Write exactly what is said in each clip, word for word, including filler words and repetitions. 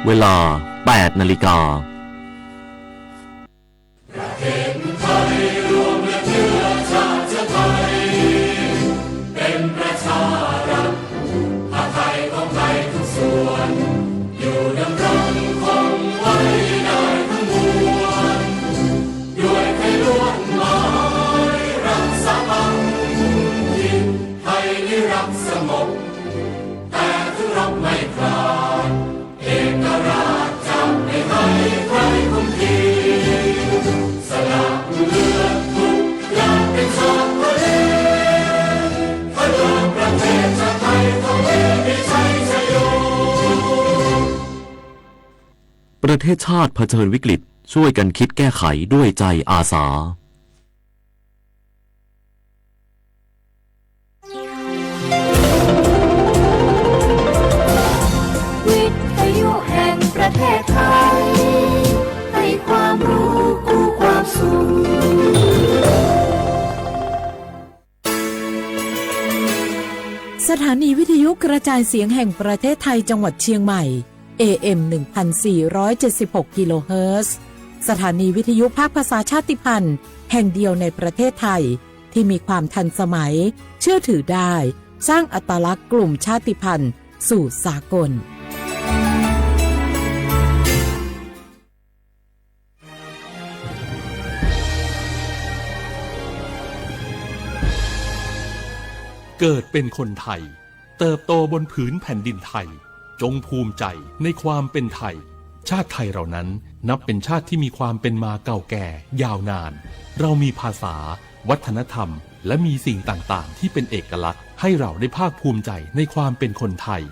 เวลา แปดนาฬิกา ประเทศชาติเผชิญวิกฤต ช่วยกันคิดแก้ไขด้วยใจอาสา วิทยุแห่งประเทศไทย ให้ความรู้คู่ความสุข สถานีวิทยุกระจายเสียงแห่งประเทศไทยจังหวัดเชียงใหม่ เอเอ็ม หนึ่งพันสี่ร้อยเจ็ดสิบหก กิโลเฮิรตซ์ สถานีวิทยุภาคภาษาชาติพันธุ์แห่งเดียวในประเทศไทย ที่มีความทันสมัย เชื่อถือได้ สร้างอัตลักษณ์กลุ่มชาติพันธุ์สู่สากล เกิดเป็นคนไทย เติบโตบนผืนแผ่นดินไทย จงภูมิใจในความเป็นไทย ชาติไทยเรานั้นนับเป็นชาติที่มีความเป็นมาเก่าแก่ยาวนาน เรามีภาษา วัฒนธรรม และมีสิ่งต่างๆ ที่เป็นเอกลักษณ์ ให้เราได้ภาคภูมิใจในความเป็นคนไทย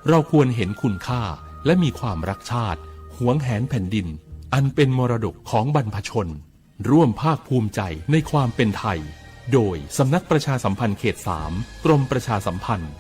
เราควรเห็นคุณค่า และมีความรักชาติ หวงแหนแผ่นดิน อันเป็นมรดกของบรรพชน ร่วมภาคภูมิใจในความเป็นไทย โดยสำนักประชาสัมพันธ์เขตสาม กรมประชาสัมพันธ์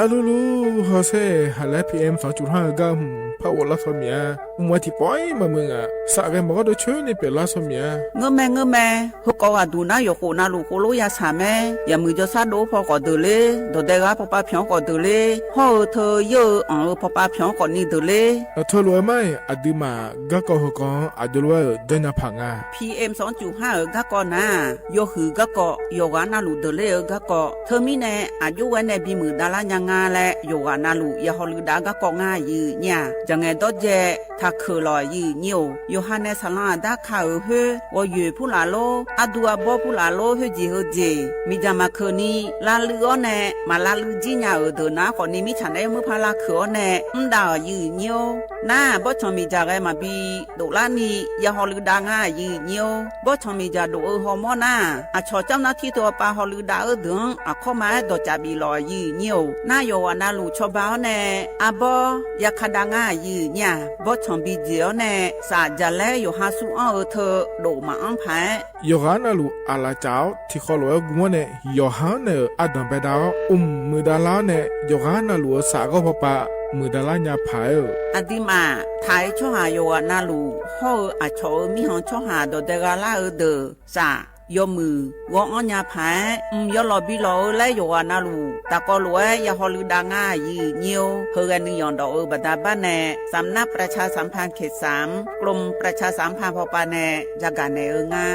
Arlulu hawsher haq laer P M สองจุดห้า eu gar hmq par ghof lar tawq miq-a. Mq-a tiqpawf-ir maqmuiq ngaq, saf ghae maqgawr deuq coer ni pyeuflar tawq miq-a. Ngeurmae ngeurmae, heukawv ghaqduq nar yawqkhof navluf khof lof ya shaq mae. Yaqmuiq jawrshar dov-eu paw khawf deuq ler, dawqdae ghaq pawpav pyanq-anr khawf deuq ler, hawr-eu teu yeur-eu anq-eu pawpav pyanq-anr khawf ni deuq ler. Teulof-aer mar-iq aqduimaf garkawv heukawv-anr aqjox lof-aer-euq janrnya paq nga. P M สองจุดห้า eu garkawv nar-aq, yawhuiq garkawv, yawqghaq navluf deuq ler-eu garkawv. Teumirnae aqjox ghae nae bimuiq davlar nya nga laer yawqghaq navluf ya hawluiv dav garkawv ngar aqyuif nyir-aq, jaqngaeq dawrdzae taqkeuq lawq aqyuif nyir-or. Yawqha nae saqlanr aqdar ka-euq khoer, ghawqyoeq purlaf lor, ardu arbawr purlaf lor, khoerjeq heujeq miqdzaq maqkeuv ni lavluiv-awr nae, maq lavluiv jir nya-euq deuq nar khawf ni mirtsaq naeq-aer murpar lavkeuq-awr nae mr dav-euq aqyuif nyir-or. Nar-aq, bawrtsanq miqdzaq ghae maqbi doflar ni ya hawluiv dav ngar aqyuif nyir-or. Bawrtsanq miqdzaq dof-eu hawmawr nar-aq, aqcawq camr nar tir teu-awr pav hawluiv dav-eu deuq-anr aqkawr ma-aer dawqcav bif lawq aqyuif nyir-or. Nar yawqghaq navluf cawba-awr nae arbawr ya ka dav ngar aqyuif nyir-aq, bawrtsanq bi jeq-awr nae saf jaqlaer yawqha sur anr-eu teu dof maqanr paq-aer, yawqghaq navluf aqlaf caf-awr tiqkhawf lof-aer gm-awr nae, yawqha-anr naeq-euq ardanq baedav-awr mq muiqdav lar-awr nae, yawqghaq navluf-euq saf ghawr pawpav muiqdav lar nya paq-aer-euq. Aqduimaf taq-aer tsawrhaq yawqghaq navluf hawr-eu aqcawq-euq mirkhanq tsawrhaq dawqdae gha lar-eu deuq saf yawmuiq ghawr-anr nya paq-aer, mq yawlawq bi lawq-eu laer yawqghaq navluf tafkawv lof-aer ya hawluiv dav ngar aqyuif nyir-or. Heughae nuiyanq dawf-eu baqda bar nae, สำนักประชาสัมพันธ์เขตสาม กรมประชาสัมพันธ์ พป nae yagaq naeq-eu nga.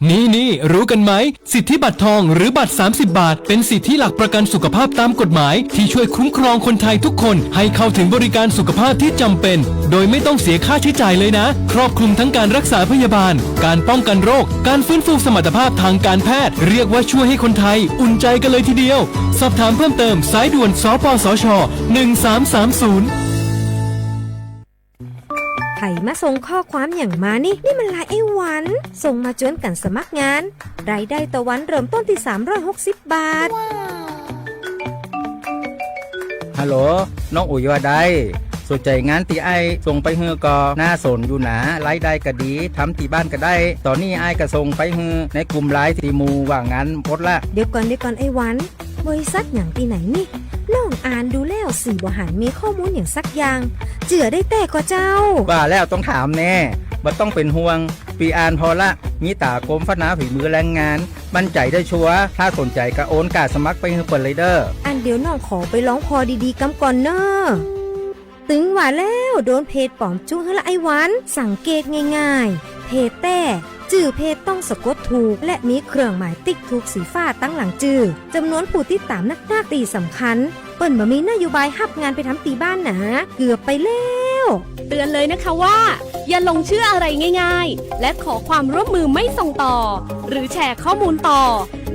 นี่ๆ รู้กันไหม สิทธิบัตรทองหรือบัตร สามสิบ บาท เป็นสิทธิหลักประกันสุขภาพตามกฎหมาย ที่ช่วยคุ้มครองคนไทยทุกคนให้เข้าถึงบริการสุขภาพที่จำเป็น โดยไม่ต้องเสียค่าใช้จ่ายเลยนะ ครอบคลุมทั้งการรักษาพยาบาล การป้องกันโรค การฟื้นฟูสมรรถภาพทางการแพทย์ เรียกว่าช่วยให้คนไทยอุ่นใจกันเลยทีเดียว สอบถามเพิ่มเติม สายด่วน สปสช หนึ่งสามสามศูนย์ ใครมาส่งข้อความอย่างมานี่ นี่มันไลน์ไอ้หวัน ส่งมาจวนกันสมัครงาน รายได้ต่อวันเริ่มต้นที่ สามร้อยหกสิบ บาท ฮัลโหล น้องอุ๋ยว่าได้ สนใจงานที่อ้ายส่งไปหื้อก็น่าสนอยู่นะ รายได้ก็ดี ทำที่บ้านก็ได้ ตอนนี้อ้ายก็ส่งไปหื้อในกลุ่มไลน์ที่หมู่ว่างงานหมดละ เดี๋ยวก่อน เดี๋ยวก่อนไอ้หวัน บริษัทหยางตีไหนนี่ ลองอ่านดูแล้วสิ บ่หันมีข้อมูลอย่างสักอย่าง เจือได้แต้กอเจ้า บ่าแล้วต้องถามแน่ บ่ต้องเป็นห่วง ปีอานพอละ มีต๋ากรมพัฒนาฝีมือแรงงาน มั่นใจได้ชัวร์ ถ้าสนใจก็โอนการสมัครไปให้เปิดเลยเด้อ อันเดี๋ยวน้องขอไปลองพอดีๆ กำก่อนเนอะ ตึงว่าแล้ว โดนเพจป๋อมจุ๊ก เฮ้ยละไอ้วัน สังเกตง่ายๆ เพจแต้ จื่อเพจต้องสะกดถูก และมีเครื่องหมายติ๊กถูกสีฟ้าตั้งหลังจื่อ จำนวนผู้ติดตามนักๆ ตี้สำคัญ เปิ้ลบ่มีนโยบายฮับงานไปทำตีบ้านหนา เกือบไปแล้ว เตือนเลยนะคะว่า อย่าหลงเชื่ออะไรง่ายๆ และขอความร่วมมือไม่ส่งต่อ หรือแชร์ข้อมูลต่อ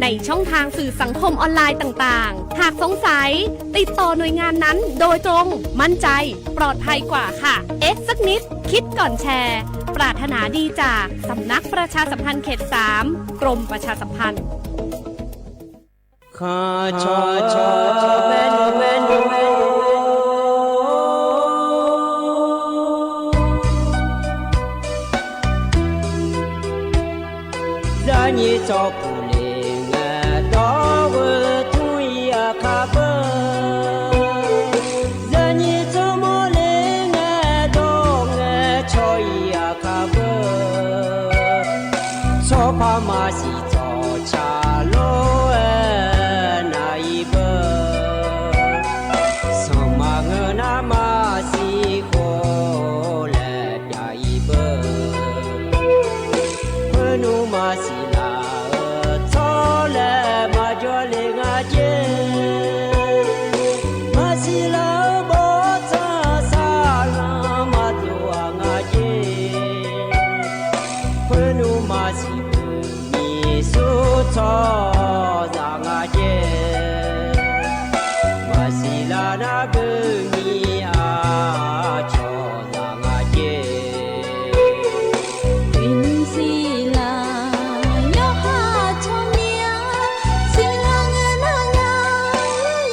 ในช่องทางสื่อสังคมออนไลน์ต่างๆ หากสงสัย ติดต่อหน่วยงานนั้นโดยตรง มั่นใจ ปลอดภัยกว่าค่ะ เอ๊ะสักนิด คิดก่อนแชร์ ปรารถนาดีจากสำนักประชาสัมพันธ์เขตสาม กรมประชาสัมพันธ์ Zaqnyiq tsawrpuq le ngae dawr-eu tmr-ir aqkar beu. Zaqnyiq tsawrmawr le ngae dawr ngae cawr-ir aqkar beu. Tsawrpar maqsiq tsawrca lof-aer nav-ir beu. Sanqma ngeur nar maqsiq khof laer pyav-ir beu. Khoernmr maqsiq laf-eu tsawrlaer maqjawr le nga jer. Maqsiq laf-eu bawrtsanq saqlanq maqdov-aq nga jer. Khoernmr maqsiq beu nyiq sur tsawrhaqzaq nga jer. Maqsiq laf nar beu nyiq aqcawq zaq nga jer. Uiqnymr siqlar yawqha tsawrmyanr, siqlar ngae nar nya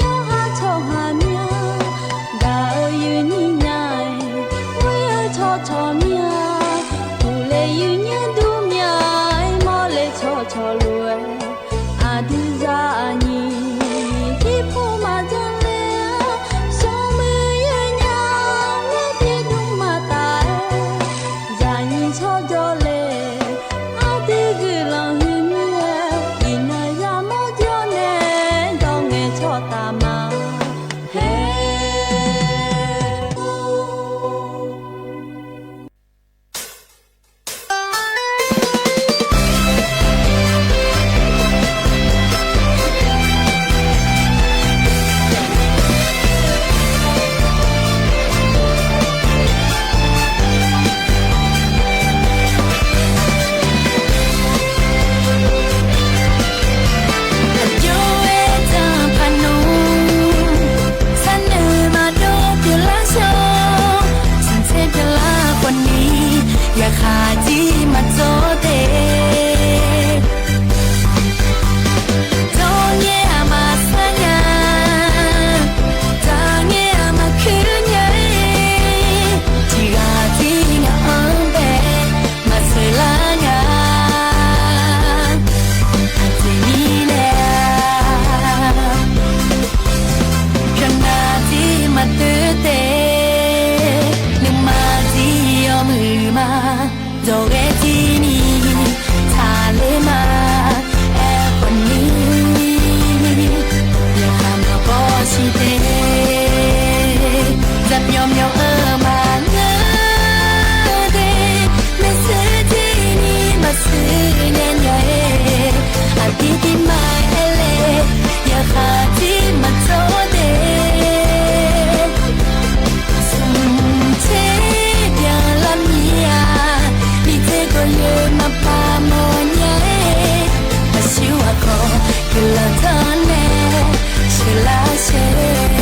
yawqha tsawrhaq myanr. Gaq-eu uiqnymr nya-aer, ghoer-eu tsawrcawq myanr, uqle uiqnymr dur myanr-aer, mawrle tsawrcawq lof-aer, aqdui zaqnyiq tiqpov maqjanr ler-a, smrmuiq yawnyaf-anr tiqdmr maqtaf-aer, zaqnyiq tsawrjawr le, aqdui guiqlanq huiq mir-aer, iqnan yamawr jawr nae dawr ngae tsawrtaf ma. Haer. Aqjox-aer tanqpaq nmr, sharnoeq maqdov pyeuflar shawr, smqtser pyeuflar khawfni, yaqkhaq jir maqdzawr de. Dawrngae-aq maqsar nya, daqngae-aq maqkuir nya-aer, tiqghaq tir ngaq-anr bae maqsheuqlar nga. Aqjeq mirnae-a, pyawqnav tir maqdoer de, nuima tir yawmuiq ma, dzawqghae tirni taqler ma. Aerkhawfni, yaqkhaq maqbaw siq de, dzaqmyawf myawf-eu maqngeur de, maershuir tirni maqshuir nya nya-aer, aqdir tir maqaer le, yaqkhaq tir maqdzawr de. Smqtser byanlar mir-a, miqdzer gawqyoeq maqpar mawrnya-aer, aqsur aqkawq guiqlanq tanqnae sheuqlar sheuq.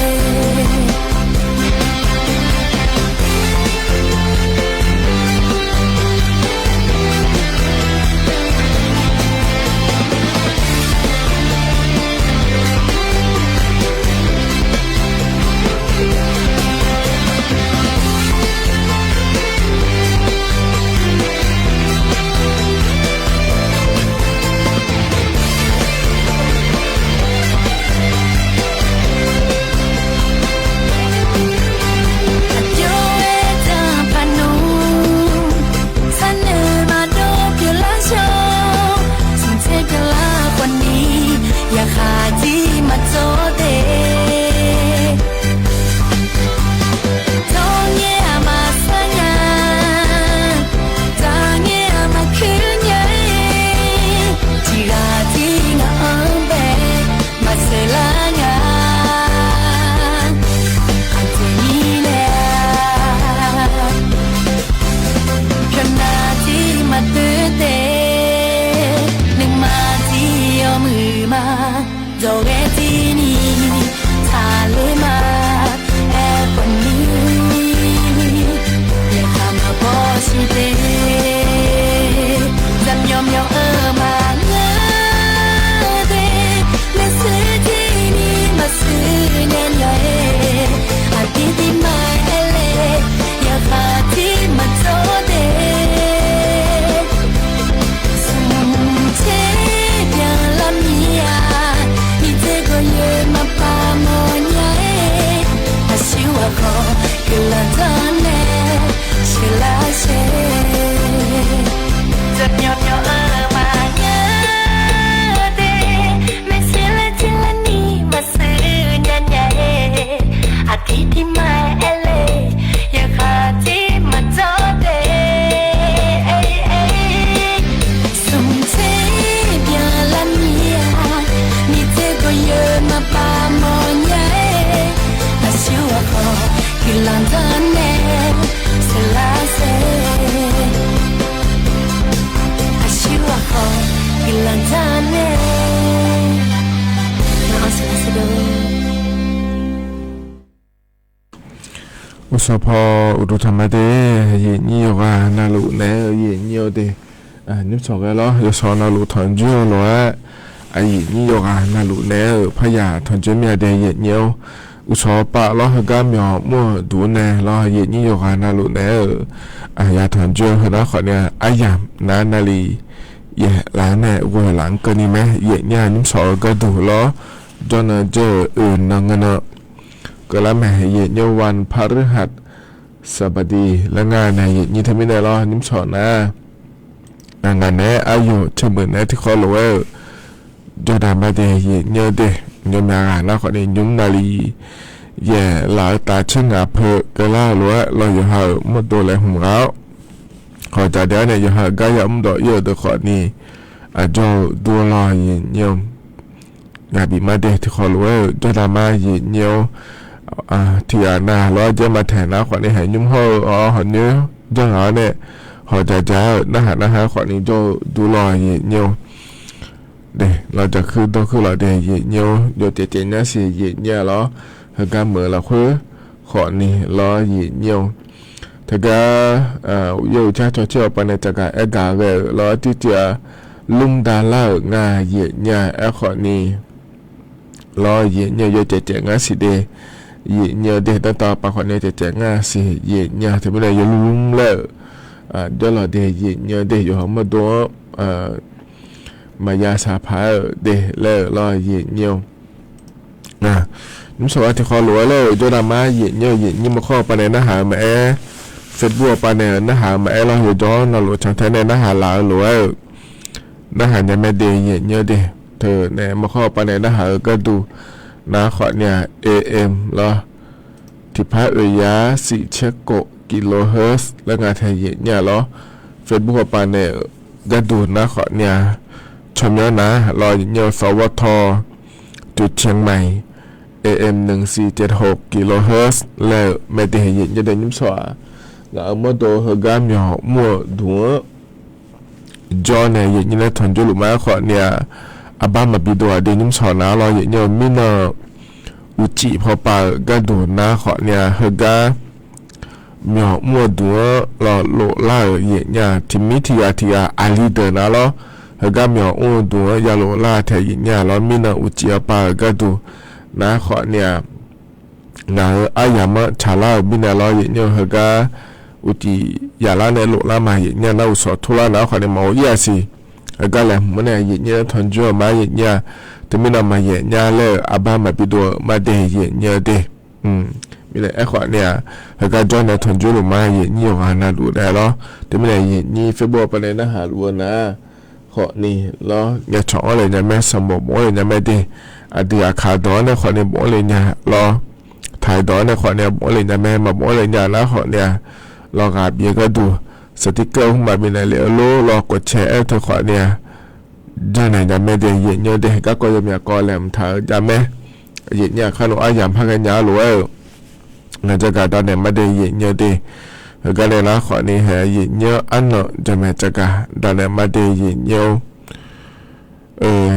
Uqsawq paw uqduq tanqma de, yaeqnyir yawqghaq navluf naeq-aer-eu yaeqnyir-eu de, nymrshawq ghae lawr, yawshawq navluf tanqjoer-eu lof-aer, yaeqnyir yawqghaq navluf naeq-aer-euq paryaq tanqjoer mir-a de yaeqnyir-awr, uqsawq pav lawr heugar myawq mr-eu duq nae lawr, yaeqnyir yawqghaq navluf naeq-aer-euq aqyaq tanqjoer-eu heu nar khawfni-a, aryamq nar navlif yaeq laf-anr nae ghoe laf-anr keuvni mae, yaeqnyir-aq nymrshawq-eu gharduq lawr, jawrnan jawr-eu oeq nan ngeur nan keuvlar mae, yaeqnyir-awr วันพฤหัสบดี laer ngar nae yaeqnyir teumirnae lawr nymrshawq nar, ngaq ngaq naeq-aer aryamq teumeq naeq-aer tiqkhawv lof-aer-euq jawrdaq ma de yaeqnyir-eu de, nymrmyaq ghaq nar khawfni nymr navlif yaeq laf-eu taf tser ngaq peu keuvlar-eu lof-aer lawr yawqha-euq mawrdo laeqhmq ghaq-awr, hawq jaq daef-awr nae yawqha-euq gar yamr dawq ir-euq deuq khawfni, aqjawr-eu dur lawr yaeqnyir-awr, ngaq bif ma de tiqkhawv lof-aer-euq jawrdaq ma yaeqnyir-awr, tiqghaq nav lof-aer jaer maqtaeq nar khawfni haeq nymr hawr-eu awr hawq nymr janr ghaq-awr nae, hawq jaq jaq-aer-euq narhaq narhaq-aer khawfni jawr-eu dur lawr yaeqnyir-awr, de lawr jaqkuir dawrkuir lawq de yaeqnyir-awr, yawcaev caev nyar siq yaeqnyir-a lawr, heugar meuq-eu lafkhoer khawfni lawr yaeqnyir-awr, teugar uqyaer uqcar cawcaer-awr pavnae caqgaq aergaq ghae-euq lawr tirtiv-a, lmr davlar-euq nga yaeqnyir-a aerkhawfni lawr yaeqnyir-eu yawcaev caev ngar siq de, yaeqnyir-eu de danrtav pavkhawfni yawcaev caev ngar siq yaeqnyir-a teumirnae yawlmr laer-euq jawrlawq de yaeqnyir-eu de yawqha mawrdo-anr maqya saqpaq-aer-euq de laer-euq lawr yaeqnyir-awr, nymrshawq-a tiqkhawv lof-aer laer-euq jawrdaq ma yaeqnyir-eu yaeqnyir maqkhawr-eu pavnae narhaq-eu maqaer, Facebook-awr pavnae narhaq-eu maqaer lawr yawjawr navluf cantae nae narhaq laf-eu lof-aer-euq narhaq nya mae de yaeqnyir-eu de, teunae maqkhawr-eu pavnae narhaq-eu gharduq nar khawfni-a, AM lawr tiqpar oeqyar siq tser kof kilohertz laer nga tae yaeqnyir-a lawr, Facebook-awr pavnae-euq gharduq nar khawfni-a, tsawrmyanr nar lawr yaeqnyir-eu สวท. จุดเชียงใหม่ AM หนึ่งสี่เจ็ดหก kilohertz laer-euq mae de yaeqnyir-eu de nymrshawq-aq, ngaq-euq mawrdo heugar myawq mr-eu duq-anr jawr nae yaeqnyir laer tanqjoer luf ma-aer khawfni-a, aqbar maqbi dov-aq de nymrshawq nar lawr yaeqnyir-eu mirnan uqcif pawpav-euq gharduq nar khawfni-a heugar myawq mr-eu duq-anr lawr loflar-euq yaeqnyir-a tiqmir tiqghaq tiqghaq aqli deuq nar lawr, heugar myawq mr-eu duq-anr ya loflar tae yaeqnyir-a lawr mirnan uqcif pawpav-euq gharduq nar khawfni-a, ngaq-euq aryamq-anr tsaqlar-euq mirnae lawr yaeqnyir-eu heugar uqcif yaqlar nae loflar ma yaeqnyir-a nar uqshawq turlar nar khawfni maqghov ir-a siq. Heugar laeqhmq-anr nae yaeqnyir-anr tanqjoer-eu ma yaeqnyir-a, teumirnae maqyaeq nya laer-euq aqbar maqbi dov-euq ma de yaeqnyir-eu de. Mirnae aerkhawfni-aq, heugar jawr nae tanqjoer luf ma yaeqnyir yawqghaq navluf nae lawr, teumirnae yaeqnyir Facebook-awr pavnae narhaq luf-eu nar khawfni lawr, ngaeqcawq-anr le nya mae, sanqbof bof-anr le nya mae de, aqdui aqkaq dawq-anr nae khawfni bof-anr le nya lawr, taiq dawq-anr nae khawfni bof-anr le nya mae, maqbof-anr le nya nar khawfni-a, lawr ghaq bif-eu gharduq สติกเกอร์ hmq maqbi naeq lef-eu lor lawr, กดแชร์ aer-eu teu khawfni-a, janrnaeq nya mae de yaeqnyir-eu de, garkawv yawmyaq kawv laeqhmq taq-eu jav mae, yaeqnyir-aq kharnoeq aryamq par ghae nya-a lof-aer-euq, ngaq jagaq danaeq ma de yaeqnyir-eu de, heugar nae lar khawfni hae yaeqnyir-anr arnan jaqmaeq jagaq danaeq ma de yaeqnyir-or,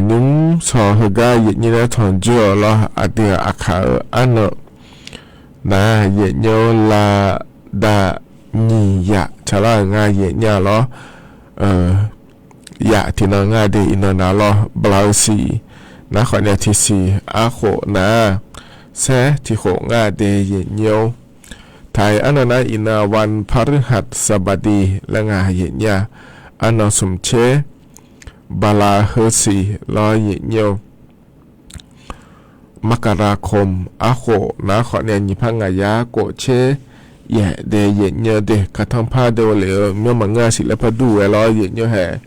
nymr shawq heugar yaeqnyir laer tanqjoer-eu lawr, aqdui-aq aqkaq-euq arnan nar yaeqnyir-or, lavdav nyiq yaf tsaqlar-euq nga yaeqnyir-a lawr, yaf tiqnan nga de iqnan nar lawr, bala-eu siq nar khawfni-a tiqsiq arkhof nar, saer tiqkhof nga de yaeqnyir-or, taiq arnan nar iqnan-a วันพฤหัสบดี laer nga yaeqnyir-a, arnan smq tser bala heusiq lawr yaeqnyir-or, makara khom arkhof nar khawfni-a nyiq par ngaq yar kof tser yaef de yaeqnyir-eu de, kaqtanr par de-eu lef-eu myanr maqngeur-a siq laer par dur ghae lawr yaeqnyir-eu hae,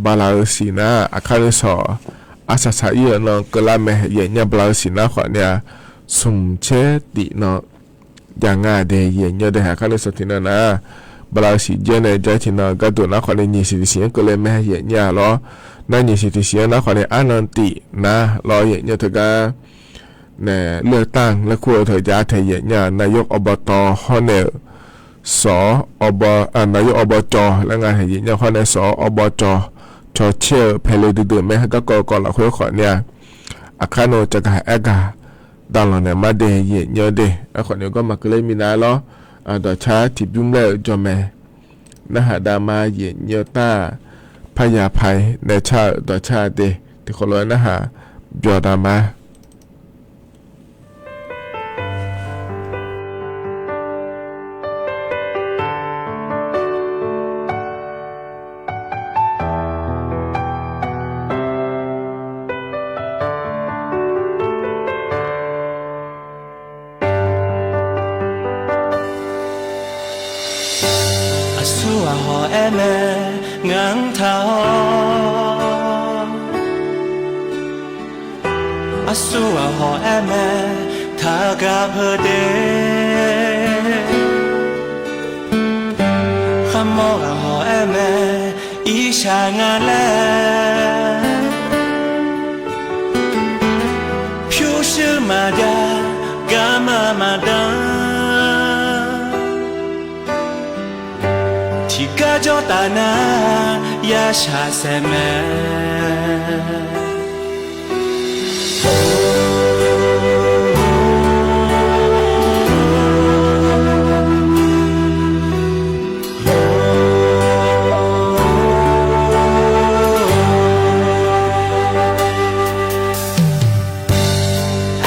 bala-eu siq nar aqkar nuisawq arsaq saq ir-eu nan keuvlar mae yaeqnyir-a, bala-eu siq nar khawfni-a smq tser tif nan jav nga de yaeqnyir-eu de, aqkar nuisawq tiqnan nar bala-eu siq jaer nae jav-aer tiqnan gharduq nar khawfni nyiq siq tiqsiq-anr keuvle mae yaeqnyir-a lawr, nar nyiq siq tiqsiq-anr nar khawfni arnan tif nar lawr yaeqnyir-eu teugar nae เลือกตั้ง laer kur-eu teu jav tae yaeqnyir-a, นายกอบต hawr nae-euq ส.อบ. นายกอบจ laer nga yaeqnyir-a, hawr nae ส.อบจ cawcaer-eu paeloe duidui-eu mae. Heugar kawv kawv lafkhoer khawfni-a, aqkar nar caqgaq aergaq daqlanq naeq mar de, yaeq nyir-awr de. Aerkhawf ni gawrma keuvler minav lawr. Dawqcar tiqbymr laer-euq jawr mae. Narhaq dav ma, yaeq nyir-awr tar-aq, parya paq-aer nae car-euq dawqcar de. Tiqkhawf lof-aer narhaq byawq dav ma. Aqsur ghaq hawq-aer mae, ngaq-anr taq-awr. Aqsur ghaq hawq-aer mae, taqgaq peuq de. Kharmawr ghaq hawq-aer mae, irshaq nga laer. Pyurshuir maqjav, garma maqdan. Tiqgar jawr taf nar, yashaq saeq mae.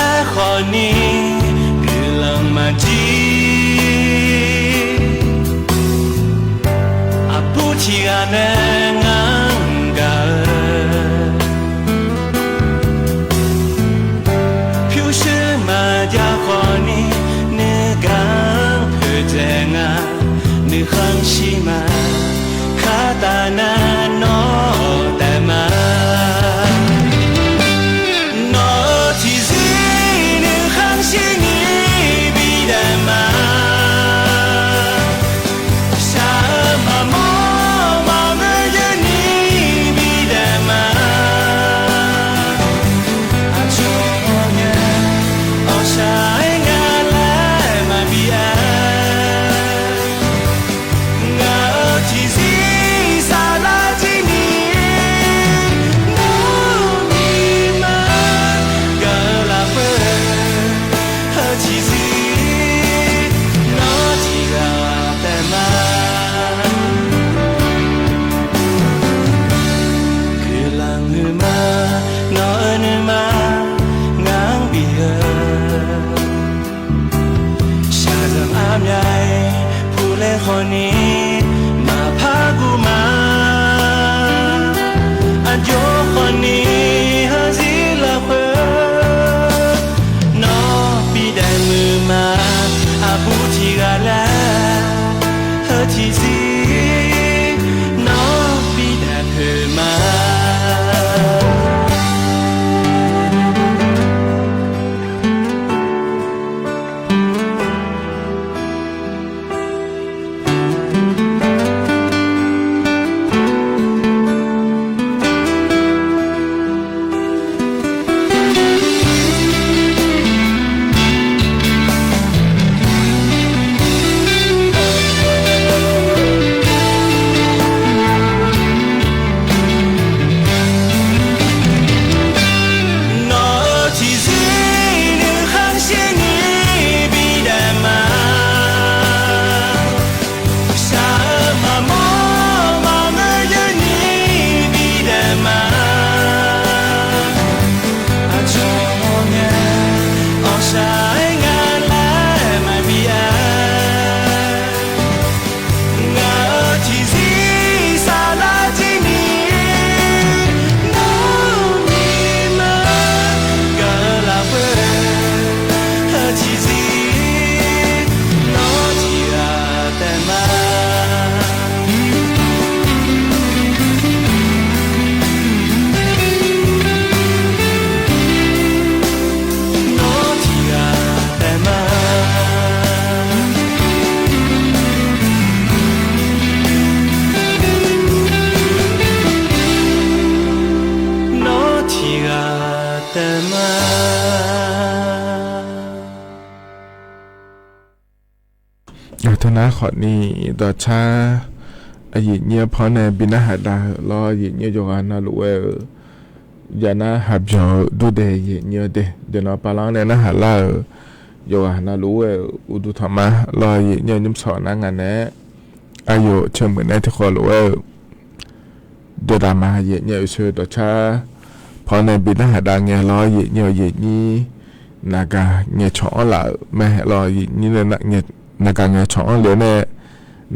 Aerkhawf ni guiqlanq maqjir. Aqbur tiq ghaq nae ngar-anr gaq-eu, pyurshuir maqjav khawf ni nuigaq-anr poeqdzaeq nga. Nuikhanr shir ma, khartaf nar nawr taef ma. Nawq-eu tiqzir nuikhanr shir ni bidaef ma. Shaq-eu maqmawr maqngeur-eu ni bidaef ma. Aqcawq-aer, awqshaq-aer nga laer maqbi aer. Ngaq-euq tiqzir saflar jir ni, nawr nuima gaq-eu lafkhoer, heu tiqzir nawr tiqghaq taef ma. Guiqlanq huiqma, nawq-eu nuima ngaq-anr bif-eu, shaqzanq armya-aer pulaer khawf ni maqpar guv ma. Aqjox khawf ni heuzir lafkhoer, nawr bidaef muiq ma. Aqbur tiq ghaq laer, heu tiqzir nawr bidaef poeq ma. Nawq-eu tiqzir nuikhanr shir ni bidaef ma. Shaq-eu maqmawr maqngeur-eu ni bidaef ma. Aqcawq-aer, awqshaq-aer nga laer maqbi aer. Ngaq-euq tiqzir saflar jir ni, nawr nuima gaq-eu lafkhoer, heu tiqzir nawr tiqghaq taef ma. Nawr tiqghaq taef ma. Nawr tiqghaq taef ma. Teunar khawf ni dawqcar aqyuif nyir-eu paw nae bi narhaq dav-eu lawr, aqyuif nyir-eu yawqghaq navluf ghae-euq yanar haqbyan-eu durdae yaeqnyir-eu de, deuqnan pavlar-anr nae narhaq lar-euq yawqghaq navluf-aer-euq uqduq tanqma lawr yaeqnyir-eu nymrsawq nar ngaq naeq-aer aqyawf caermuiq nae tiqkhawf lof-aer-euq dawqdaq ma yaeqnyir-eu oeqsoe dawqcar paw nae bi narhaq dav ngae lawr yaeqnyir-eu yaeqnyir naqgaq ngae cawq-anr laf-euq mae lawr yaeqnyir naqgaq ngae cawq-anr le-eu nae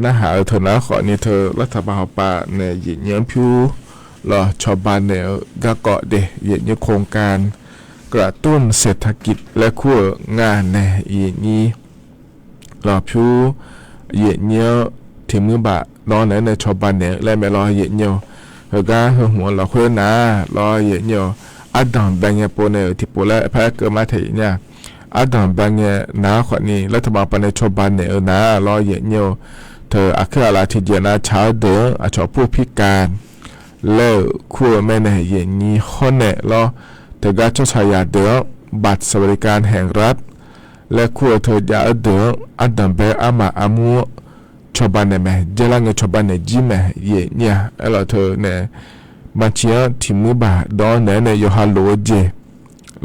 narhaq-eu teu nar khawfni teu lartaq baq hawpav nae yaeqnyir-anr pyur lawr cawba naeq-eu garkawv de yaeqnyir โครงการกระตุ้นเศรษฐกิจ laer kur-euq nga nae yaeqnyir lawr pyur yaeqnyir-anr tiqmuir baq dawr naeq-aer nae cawba naeq-eu laer mae lawr yaeqnyir-eu heugar heu hmq-eu lafkhoer nar lawr yaeqnyir-eu ardanq bae ngae pov naeq-euq tiqpov laer par keuv ma taeq yaeqnyir-a. Ardanq bae ngae nar khawfni lartaq baq pav nae cawba naeq-eu nar lawr yaeqnyir-eu teu aqkuir aqlaf tiqjeq nav tsaq-eu deuq-anr aqcawq pur pirkav laer-euq kur-eu mae nae yaeqnyir hawr naeq lawr teugar tsawrhaqzaq deuq-anr บัตรสวัสดิการแห่งรัฐ laer kur-eu teu jav-eu deuq-anr ardanq bae-eu armaf armur-anr cawba naeq mae jaerlar ngae cawba naeq jir mae yaeqnyir-a. Aerlawq teu nae maqciq-anr tiqmuir baq dawr naeq-aer nae yawqha lof-eu jeq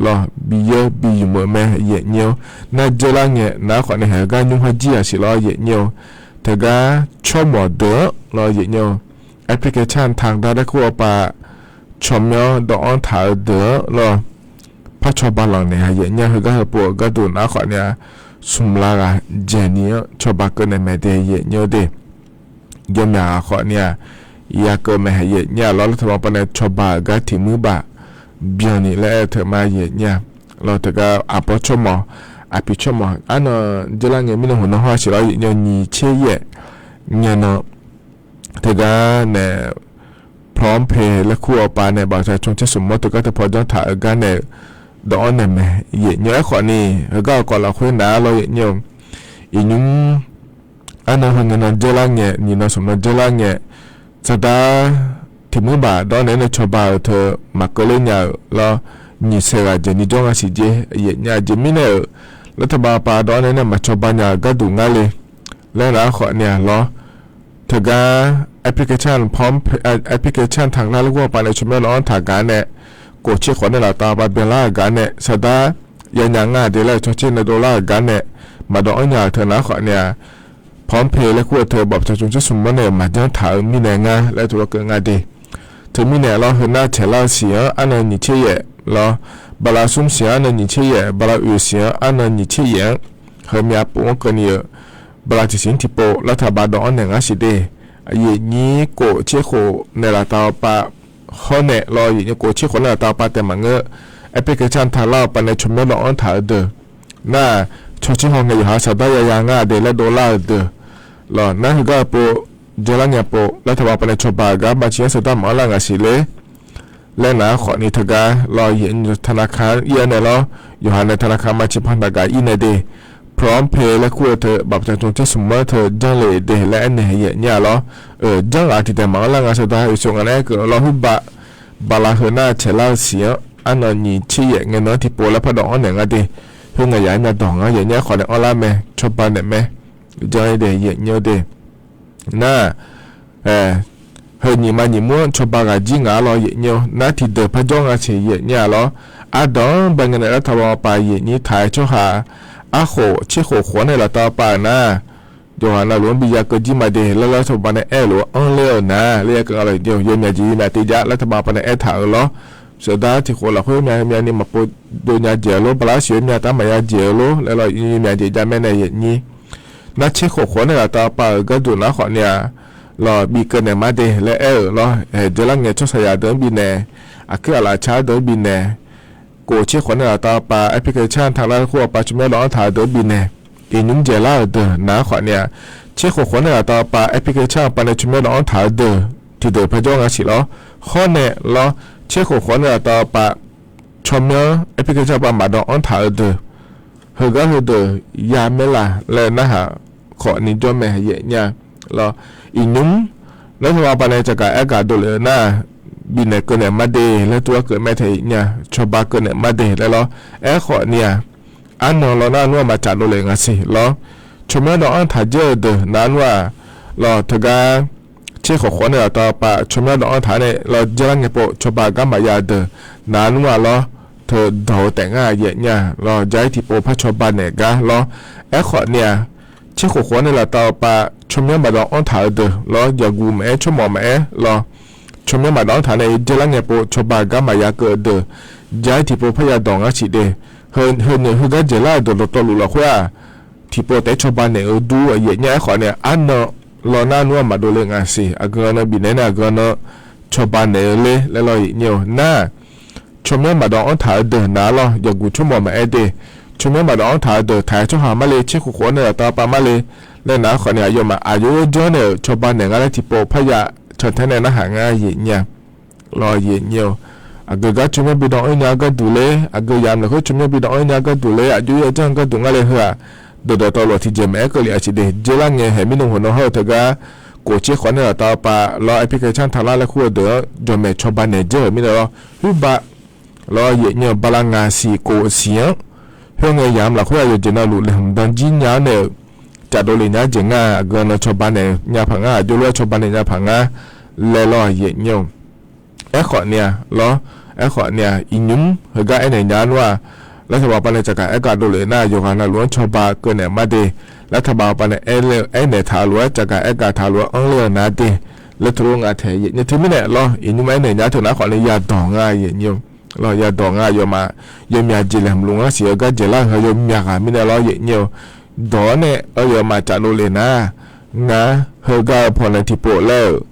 lawr bi yeur bi yumq-eu mae yaeqnyir-awr nar jaerlar ngae nar khawfni haeq gar nymr har jir-aq siq lawr yaeqnyir-eu teugar tsawrmawq deuq-anr lawr yaeqnyir-eu application taqdar laer kur-awr pav tsawrmyanr dawv-anr taq-eu deuq-anr lawr par cawba lanq naeq-a yaeqnyir-a. Heugar heupov-eu gharduq nar khawfni-a smq lar ghaq dzaeqni-anr cawba keuv naeq mae de yaeqnyir-eu de jawrmyaq ghaq khawfni-a ya keuv mae yaeqnyir-a lawr lartaq baq pav nae cawba-euq gar tiqmuir baq byanni laer aer-eu teu ma yaeqnyir-a. Lawr teugar aqbawr tsawrmawq aqpiq tsawrmawq arnan jaerlar ngae mirnae hmq nan hawr-a siq lawr yaeqnyir-eu nyiq tser yaef ngae nan teugar nae PromptPay laer kur-awr pav nae บัตรประชาชน tser smq mawr teugar teu paw janr taq-eu gar nae dawv-anr naeq mae yaeqnyir-awr aerkhawfni heugar-euq kawv lafkhoer nar lawr yaeqnyir-eu iqnymr arnan heu ngae nan jaerlar ngae nyiq nan smq nan jaerlar ngae saqdar tiqmuir baq dawr naeq-aer nae cawba-euq teu maqkeuv ler nya-euq lawr nyiq saeq ghaq dzaeqni jawr nga siq jer yaeqnyir-a. Aqjeq mirnae-euq lartaq baq pav dawr naeq-aer nae maqcawba nya-euq gharduq ngar le laer nar khawfni-a lawr teugar application PromptPay application taqdar laer kur-awr pav nae tsawrmyanr dawv-anr taq gar nae kof tser khawf nae laftav pav byanlar-euq gar nae saqdar yanya ngar de laer-euq cawtser nae dovlar-euq gar nae maqdawv-anr nya-euq teu nar khawfni-a PromptPay laer kur-eu teu บัตรประชาชน tser smq mawr nae maqjanr taq-eu mirnae ngar laer tov lawr keuv nga de. Teumirnae lawr heunar taeqlar-eu siq-anr arnan nyiq tser yaef lawr bala smr siq-anr arnan nyiq tser yaef bala oeq siq-anr arnan nyiq tser yaef-anr heumyav pov-anr keuvni-eu bala tiqsiq-anr tiqpov lartaq baq dawv-anr naeq ngar siq de. Yaeqnyir kof tser khof nae laftav pav hawr nae lawr yaeqnyir kof tser khof nae laftav pav taef maqngeur application taqlar-awr pav nae tsawrmyanr dawv-anr taq-eu deuq nar-aq cawtser haw ngae yawqha saqdar yaya ngar de laer dovlar-euq deuq lawr nar heugar-eu pov jaerlar ngae pov lartaq baq pav nae cawba-euq gar maqciq-anr saqdar maqanr lar nga siq ler laer nar khawfni teugar lawr yaeqnyir-eu taqnaqkaq-anr ir-awr nae lawr yawqha nae taqnaqkaq maqciq pan taq gaq ir nae de PromptPay laer kur-eu teu บัตรประชาชน tser smq mawr teu janr le de laer aernaeq yaeqnyir-a lawr janr ghaq tiqdaeq maqanr lar nga saqdar oeqsoq nga nae aer keuv lawr huiba bala heunar taeqlar-eu siq-anr arnan nyiq tser yaef ngae nan-anr tiqpov laer par dawv-anr naeq ngar de. Khoer ngaq yaq-aer myavdawq ngar yaeqnyir-a khawf nae anrlar mae cawba naeq mae janr-ir de yaeqnyir-eu de nar-aq heu nyiq ma nyiq mur-anr cawba ghaq jir ngaq-a lawr yaeqnyir-eu nar tiqdeuq par jawr nga siq yaeqnyir-a lawr ardanq-anr bae ngae nae lartaq baq pav yaeqnyir taq-aer tsawrhaq arkhof tser khof khof-anr nae laftav pav-euq nar yawqghaq navluf-anr bi ya keuv jir ma de laer lartaq baq nae aer-eu lof-aer anr ler-euq nar laer ya keuv nga lawr yaeqnyir-eu yawmyaq jeq yawmyaq tev jav lartaq baq pav nae aertaq-euq lawr saqdar tiq khof lafkhoer myav heu myavni maqpov dov nya jeq-eu lor bala arsiq-eu myav tar maqya jeq-eu lor laer lawr yawmyaq jeq jav mae nae yaeqnyir nar tser khof khof-anr nae laftav pav-euq gharduq nar khawfni-a lawr bikeuv naeq ma de laer aer-euq lawr. Aeq, jaerlar ngae tsawrhaqzaq deuq-anr bifnaeq, aqkuir aqlaf car deuq-anr bifnaeq, kof tser khof nae laftav pav application taqlar kur-awr pav tsawrmyanr dawv-anr taq-eu deuq-anr bifnaeq, iqnymr dzaeqlar-euq deuq nar khawfni-a tser khof khof nae laftav pav application pav nae tsawrmyanr dawv-anr taq-eu deuq tiqdeuq par jawr nga siq lawr. Hawr nae lawr tser khof khof nae laftav pav tsawrmyanr application pav maqdawv-anr taq-eu deuq heugar heudeuq ya maer laq laer narhaq khawfni jawr mae yaeqnyir-a lawr. Iqnymr lartaq baq pav nae tsaqgaq aer gaq dovlef-eu nar bifnaeq keuv naeq ma de laer tov-aer keuv mae taef yaeqnyir-a cawba keuv naeq ma de laer lawr. Aerkhawfni-aq arnan lawr nar nmr-aq maqtsaf dovlef nga siq lawr. Tsawrmyanr dawv-anr taq jir-eu deuq nar nmr-aq lawr teugar tser khof khof nae laftav pav tsawrmyanr dawv-anr taq-aer nae lawr jaerlar ngae pov cawba gar maqya-eu deuq nav nmr-a lawr, teu dawq-eu taef ngar yaef nya lawr, ja-ir tiqpov par cawba naeq gar lawr. Aerkhawf ni-aq, tserkhof khof-anr nae laftav-eu pav tsawrmyanr baqdawv anr taq-eu deuq lawr, yaqguq maqaer, tsawrmawf maqaer lawr, tsawrmyanr baqdawv anr taq nae jaerlar ngae pov cawba gar maqya keuv-eu deuq, ja-ir tiqpov parya dawq ngar siq de. Heu, heu noeq heugar dzaeqlar-euq dawqdawq tawvluf lafkhoer-aq, tiqpov taef-aer cawba naeq-eu dur-eu yaef nya. Aerkhawf ni-aq, arnan law nar nmr-aq maqdov le ngaq siq, aqgeu nan bifnaeq nae aqgeu nan cawba naeq-eu ler laer lawr yaef nyir-eu nar, tsawrmyanr baqdawv anr taq-eu deuq nav lawr, yawqguq tsawrmawf maqaer de. Tsawrmyanr baqdawv anr taq-eu deuq taq-aer tsawrhaq mar le, tserkhof khof-anr nae laftav pav mar le laer nav-aer khawf ni-aq, aqyawfmaf aqjox yawr janr naeq-euq cawba naeq ngar laer tiqpov parya cantaer nae narhaq ngar yaef nya lawr yaef nyir-eu. Aqgeu gar tsawrmyanr bi dawv anr nya gharduq ler, aqgeu yamq lafkhoer tsawrmyanr bi dawv anr nya gharduq ler, aqjox yawr janr gharduq ngar le heu-aq, dawqdawq tawvluf tiqjeq maqaer keuvlef-a siq de. Jaerlar ngae haeq mirnae hawq nan hawr-eu teugar kof tser khawf nae laftav pav lawr, application taqlar laer kur-eu deuq-anr jawqmaeq cawba naeq jaer-euq mirnae lawr, huirbaq lawr yaef nyir-eu, bala ngaq siq kof siq-anr khoerngae yamq lafkhoer-aq, yawqjeq navluf laeqhmq dan jir nya-anr nae-euq cafdov lef nya jeq ngar, aqgeu nan cawba naeq nya paq ngar, aqjox lof-aer cawba naeq nya paq ngar laer lawr yaef nyir-eu. Aerkhawf ni-aq lawr, aerkhawf ni-aq, iqnymr heugar aernaeq nya nmr-aq, laer taqbaq pav nae caqgaq aergaq dovlef nar, yawqghaq navluf-anr cawba keuv naeq mar de. Laer taqbaq pav nae aernaeq taq lof-aer, caqgaq aergaq taq lof-aer anr ler-eu nar de. Laer teulof nga taeq yaef nyir. Teumirnae lawr, iqnymr aernaeq nya teu nar khawf ni yadawq nga yaef nyir-eu. Lawr yadawq nga, aqyawfmaf yawmyaq jeq laeqhmq luf ngar siq-eu gar dzaeqlar-eu heu yawmyaq ghaq mirnae lawr yaef nyir-eu. Dawq-anr nae aqyawfmaf cafdov lef nar, ngar heugar-eu pawnae tiqpov laer-euq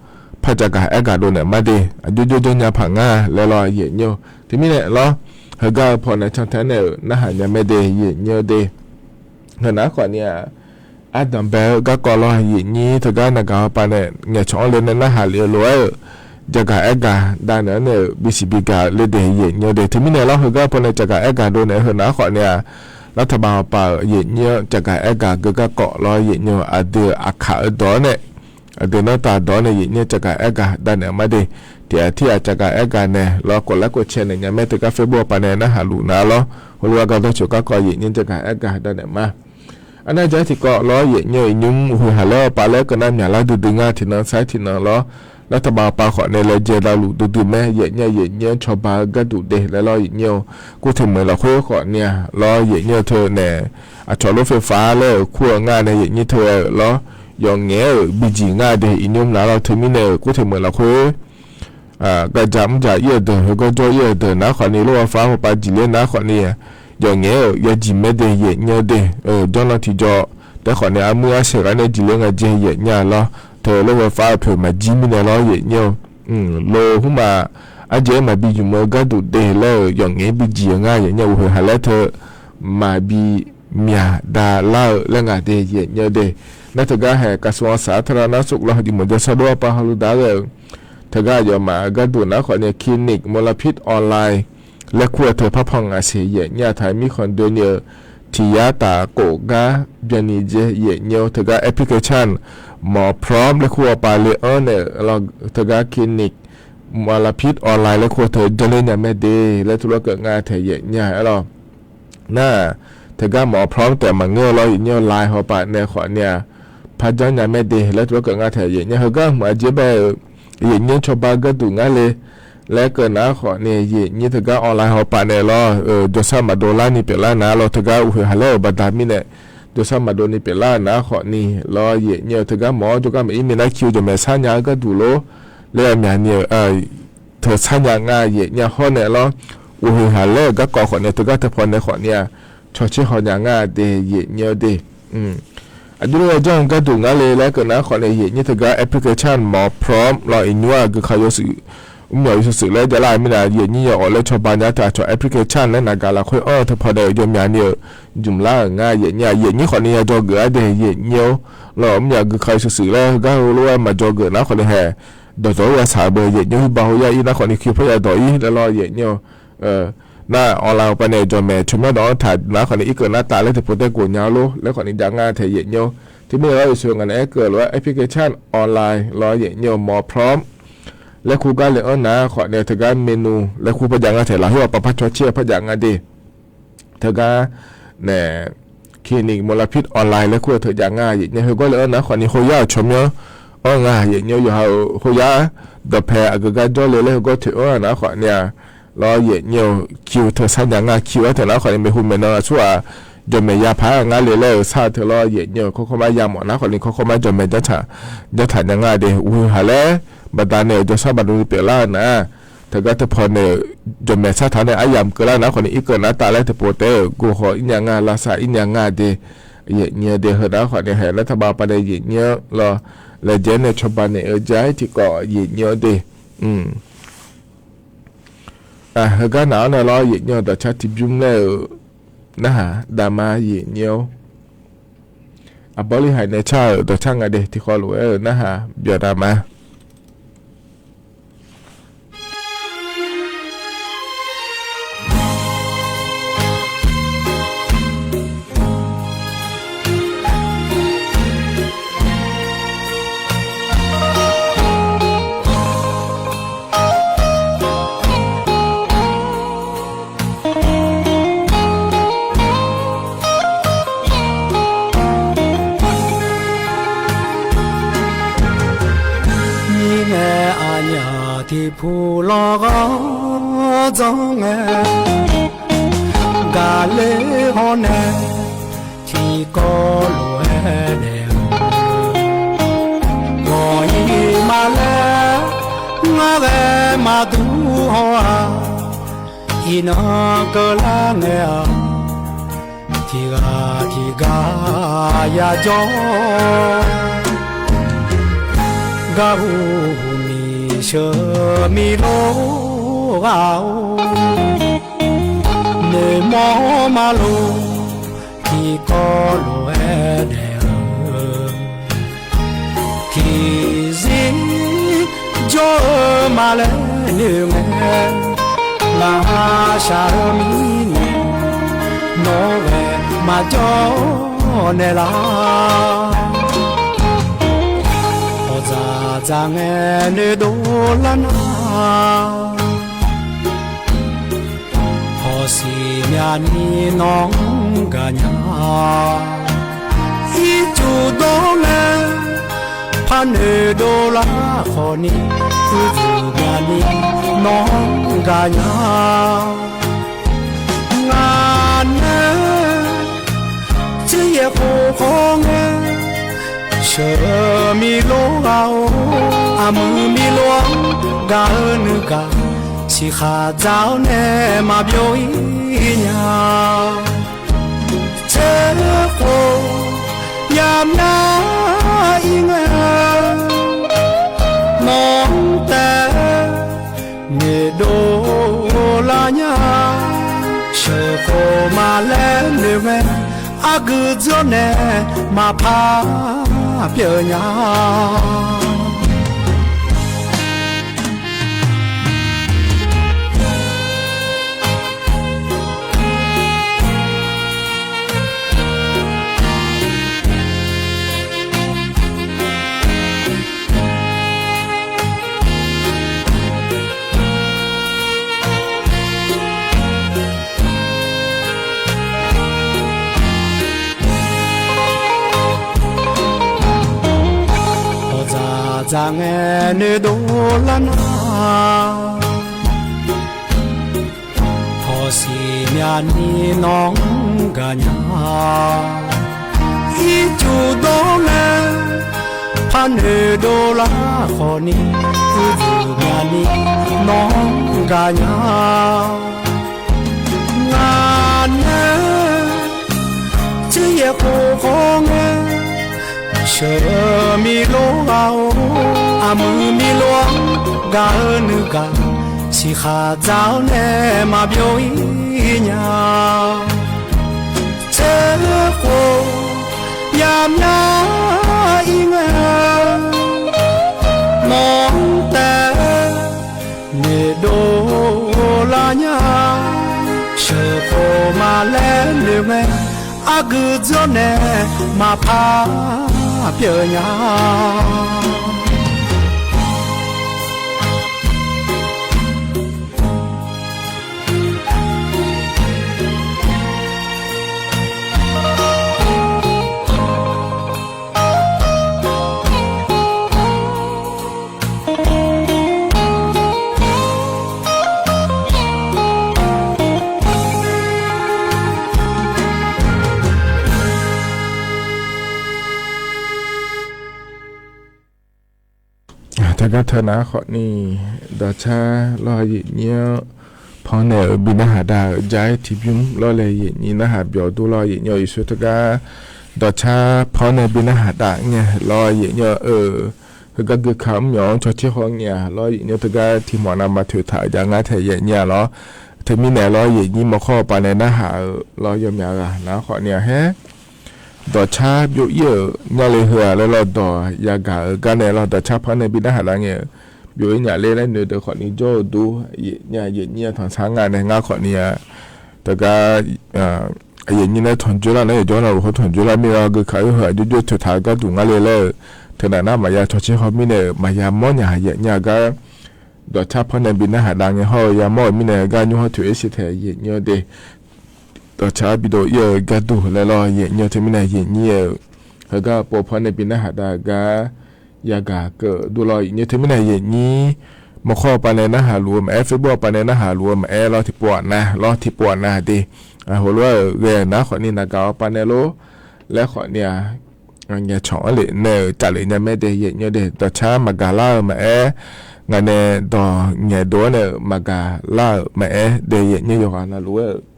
par caqgaq aergaq dov naeq mar de, aqjox jawr janr nya paq ngar laer lawr yaef nyir-eu. Teumirnae lawr, heugar-eu pawnae cantae nae-euq narhaq nya mae de yaef nyir-eu de. Heu nar khawf ni-aq, ardanq bae-eu garkawv lawr yaef nyir, teugar naqgaq hawpav nae ngaeqcawq-anr le nae narhaq lef-eu lof-aer-euq, caqgaq aergaq dav naeq-anr nae-euq bisiq bigaq-eu le de yaef nyir-eu de. Teumirnae lawr, heugar pawnae caqgaq aergaq dov naeq-eu heu nar khawf ni-aq, lar taqbaq hawpav-euq yaef nyir-anr caqgaq aergaq geu garkawv lawr yaef nyir-eu, aqdui aqkaq-eu dawq-anr nae, aqdui nanrtav dawq-anr nae yaef nyir-anr caqgaq aergaq dav naeq mar de. Tiq ghaq tir ghaq caqgaq aergaq nae lawr, kov lar kov cae naeq nya mae, teugar Facebook hawpav nae narhaq luf nar lawr, heulof-aer gardanr coq garkawv yaef nyir-anr caqgaq aergaq dav naeq mar. Arnav ja-ir tiqkawv lawr yaef nyir-eu, iqnymr uqhoeq haq laer hawpav laer keuv nar myaqlar duidui ngar tiqnan sair tiqnan lawr, lar taqbaq hawpav khawf nae laejae davluf duidui mae, yaef nyir-a yaef nyir-anr cawba-eu gharduq de laer lawr yaef nyir-eu. Kurteq meuq lafkhoer khawf ni-aq lawr yaef nyir-eu teu nae, aqcawq lof ไฟฟ้า laer-euq kur-eu ngar nae yaef nyir teu-aer-euq lawr, yawf ngaef-aer-euq bijiq ngar de iqnymr nar lawr. Teumirnae-euq kurteq meuq lafkhoer gaqjaq mrjaq ir-euq deuq, heugawr jawr ir-euq deuq nar khawf ni, lof ไฟฟ้า hawpav jiqler nar khawf ni, yawf ngaef-aer-euq yajiq mae de yaef nyir-eu de. Janrnan tiqjawr taef khawf ni, armuir arsaeq ghaq nae jiqler nga jeq yaef nyir-a lawr, teu lof ไฟฟ้า-euq poeq maqjir mirnae lawr yaef nyir-eu. Lo hmr maf, arjaev-aer maqbi ymq-eu gharduq de laer-euq yawf ngaef-aer bijiq-eu ngar yaef nyir-eu. Uqhoeq haq laer teu maqbi myaq dav lar-eu laer ngaq de yaef nyir-eu de. Nar teugar haeq กระทรวงสาธารณสุข lawr, haqdimawq jawrshar dov-a pav hawlu dar ghae-euq, teugar aqyawfmaf-euq gharduq nar khawf ni, clinic มลพิษออนไลน์ laer kur-eu teu parpan ngaq siq yaef nyir-a. Taq-aer mirkhanq doeni-eu tiq yar taf khof gar byanni jeq yaef nyir-eu. Teugar application หมอพร้อม laer kur-eu pav le-anr nae-euq lawr, teugar clinic มลพิษออนไลน์ laer kur-eu teu janrler nya mae de laer tuvlar keuv ngar taeq yaef nyir-a aer lawr. Nar, teugar หมอพร้อม taef maqngeur-eu lawr yaef nyir-eu, ไลน์ hawpav nae khawf ni-aq, par janr nya mae de laer tuvlar keuv ngar taeq yaef nyir. Heugar hmq aqjeq bae-euq yaef nyir cawba gharduq ngar le laer keuv nar khawf ni, yaef nyir teugar online hawpav nae lawr, jawrshar maqdov larni pyeuflar nar lawr, teugar uqhoeq haq laer-euq baqda mirnae jawrshar maqdov ni pyeuflar-eu nar khawf ni lawr, yaef nyir-eu teugar mawr-awr jawrgar maqir minav ki-eu jawqmaeq sharnya-eu gharduq lor laer-a myaq ni-euq teu sharnya nga yaef nyir-a hawr nae lawr. Uqhoeq haq laer-euq garkawv khawf nae teugar teupaw nae khawf ni-aq, cawtser haw nya nga de yaef nyir-eu de. Aqjox lof-aer janr-eu gharduq ngar le laer keuv nar khawf nae, yaef nyir teugar application หมอพร้อม lawr iqnymr-aq gui ka yawshuif mr myawq yawshuif shuif laer javlar-eu mirnae, yaef nyir yaw-awq laer cawba nya teu aqcawq application laer naqgaq lafkhoer anr-eu teupaw nae-euq yawmyaq ni-euq jmq lar-euq nga yaef nyir-a. Yaef nyir khawf ni ya dzawgeuf-ar de yaef nyir-or. Lawr mr myaq gui ka yawshuif shuif laer heugar heulof-aer maqdzawgeuf nar khawf ni haeq, dawqdawq-ar ya shaq-eu beu yaef nyir-or, huiba hawya ir nar khawf ni ki parya dawq ir laer lawr yaef nyir-or. Nar online hawpav nae jawqmaeq tsawrmyanr dawq-anr taq nar khawf ni irkeuv nar taf laer tiqpov taer gof nya-eu lor laer khawf ni jav ngar taeq yaef nyir-or. Teumirnae lawr, yawshuif ngaq naeq-aer keuv lof-aer application online lawr yaef nyir-or, หมอพร้อม laer kur gar le-anr nar khawf nae teugar menu laer kur par jav ngar taeq, lafkhoer aqpav par cawtser-eu par jav ngar de. Teugar nae clinic มลพิษออนไลน์ laer kur-eu teu jav ngar yaef nyir-or. Heugawr le-anr nar khawf ni khoyar-euq tsawrmyanr anr nga yaef nyir-or. Yawqha-euq khoyar dawqpae aqgeu gar jawrle laer heugawr toeq anr-a nar khawf ni-aq, lawr, yaefnyir-eu kiu teu sar nya nga. Kiu-aer teu nar khawfni maeqhu maeqnan aqsurghaq jawqmaeq ya paq-aer ngar le laer-euq sar-eu teu lawr, yaefnyir-eu kawrkawr mar yamawf nar khawfni kawrkawr mar jawqmaeq janrtaq, janrtaq nya nga de. Uqhuiq haq laer baqdanae-euq jawrshar baqdanae pyeuflar-eu nar, teugar teupaw nae-euq jawqmaeq sartaq nae aryamq keuvlar nar khawfni irkeuv nar taf laer tiqpov taef-aer-euq gov khawf ir nya nga, lavsav ir nya nga de. Yaefnyir-eu de heu nar khawfni haeq nar taqbav pavnae yaefnyir-anr lawr, laejae nae cawba naeq-eu ja-aer tiqkawv yaefnyir-eu de. Heugar naq-awr nae lawr, yaefnyir-eu dawqcar tiqbymr laer-euq narhaq daqma yaefnyir-awr, aqbawr lirhaq nae car-euq dawqcar nga de. Tiqkhawf lof-aer-euq narhaq byawq daqma. Mirnae aqnyaf tiqpuq lawr ghawr dzanr ngae, gaqler hawr nae tiqkawv lof-aer naeq-eu, ghawq-ir ma laer ngar ghae maqdur haw-aq. Iqnan keuvlar ngae-aq, tiqghaq tiqghaq yajawr, gaq huq huq miq sheuq miq lor ghaq-or, noeqmawr ma lor tiqkawv lof-aer naeq-eu, tiqzir jawr-eu ma laer noeq ngae, ngaq ha shaq-eu mirnae, nawr ghae maqjawr naeq lar. Hawq dzaqdzaq ngae noeqdov lar nar, hawq siq myavni nawq-anr gaq nya. Ircuf dawr ngae, par noeqdov lar khawfni, uiqdzuq myavni nawq-anr gaq nya. Ngaq nae tseryaeq khof khawf ngae, sheuq-eu miq lor ghaq-or, aqmuiq miq lor-anr gaq-eu nuigaq, siqkhaq dzaq-awr nae maqbyov-ir nya. Tserkhof yamyar-ir ngae, nawq-anr taef noeqdov lar nya. Sheuqkhof ma laer noeq ngae, argui dzeur nae maqpar pyeuf nya. Hawq dzaqdzaq ngae noeqdov lar nar, hawq siq myavni nawq-anr gaq nya. Ircuf dawr ngae, par noeqdov lar khawfni, uiqdzuq myavni nawq-anr gaq nya. Ngaq nae tseryaeq khof khawf ngae, sheuq-eu miq lor ghaq-or, aqmuiq miq lor-anr gaq-eu nuigaq, siqkhaq dzaq-awr nae maqbyov-ir nya. Tserkhof yamyar-ir ngae, nawq-anr taef noeqdov lar nya. Sheuqkhof ma laer noeq ngae, argui dzeur nae maqpar pyeuf nya. Teugar teu nar khawfni, dawqcar lawr yaeqnyir-anr pannaeq-euq bi narhaq dav-euq Jaqaer tiqbymr lawr laer yaeqnyir narhaq byawq dur lawr yaeqnyir-eu Yeqsur teugar dawqcar pannaeq bi narhaq dav ngae lawr yaeqnyir-eu heugar guika mr myawq-anr cawtser haw ngae-aq lawr yaeqnyir teugar tiq mawf navmaqtoeq taq-eu jav ngar tae yaeqnyir-a lawr. Teumirnae lawr yaeqnyir mawrkhawr pavnae narhaq-euq lawr yawmyaq ghaq nar khawfni-a haer dawqcar byov ir-euq ngar le heu-aq laer lawr dawq yagaq-euq gar nae lawr dawqcar pannaeq bi narhaq dav ngae-euq byov ir nya ler laer noeqdeuq khawfni jawr-eu dur yaeqnyir-a yaeqnyir-a tanqsar nga nae ngar khawfni-a teugar yaeqnyir nae tanqjoer lar nae yawqjawr navluf hawr tanqjoer lar mir lawr guika ir heu-aq jawrjawr toeqtaq-eu gharduq ngar le laer-eu teunaf nar maqya cawtser haw mirnae-euq maqya mawrnya yaeqnyir-a gar dawqcar pannaeq bi narhaq dav ngae hawr-eu yamawr-euq mirnae gar nymr hawr toeq ir siq taeq yaeqnyir-eu de dawqcar bidov ir-eu gharduq laer lawr yaeqnyir-eu teumirnae yaeqnyir-euq heugar pov pannaeq bi narhaq dav-eu gar yagaq keuv dur lawr yaeqnyir-eu teumirnae yaeqnyir mawrkhawr pavnae narhaq luf-eu maqaer Facebook pavnae narhaq luf-eu maqaer lawr tiqpov-aq nav lawr tiqpov-aq nav de heulof-aer-euq ghae nar khawfni naqgaq-awr pavnaeq lor laer khawfni-a ngaeqcawq-anr lef nae-euq cavlef nya mae de yaeqnyir-eu de dawqcar maqgaq lar-eu maqaer ngaq nae dawq ngaeqdov-aer nae-euq maqgaq lar-euq maqaer de yaeqnyir yawqghaq navluf-aer-euq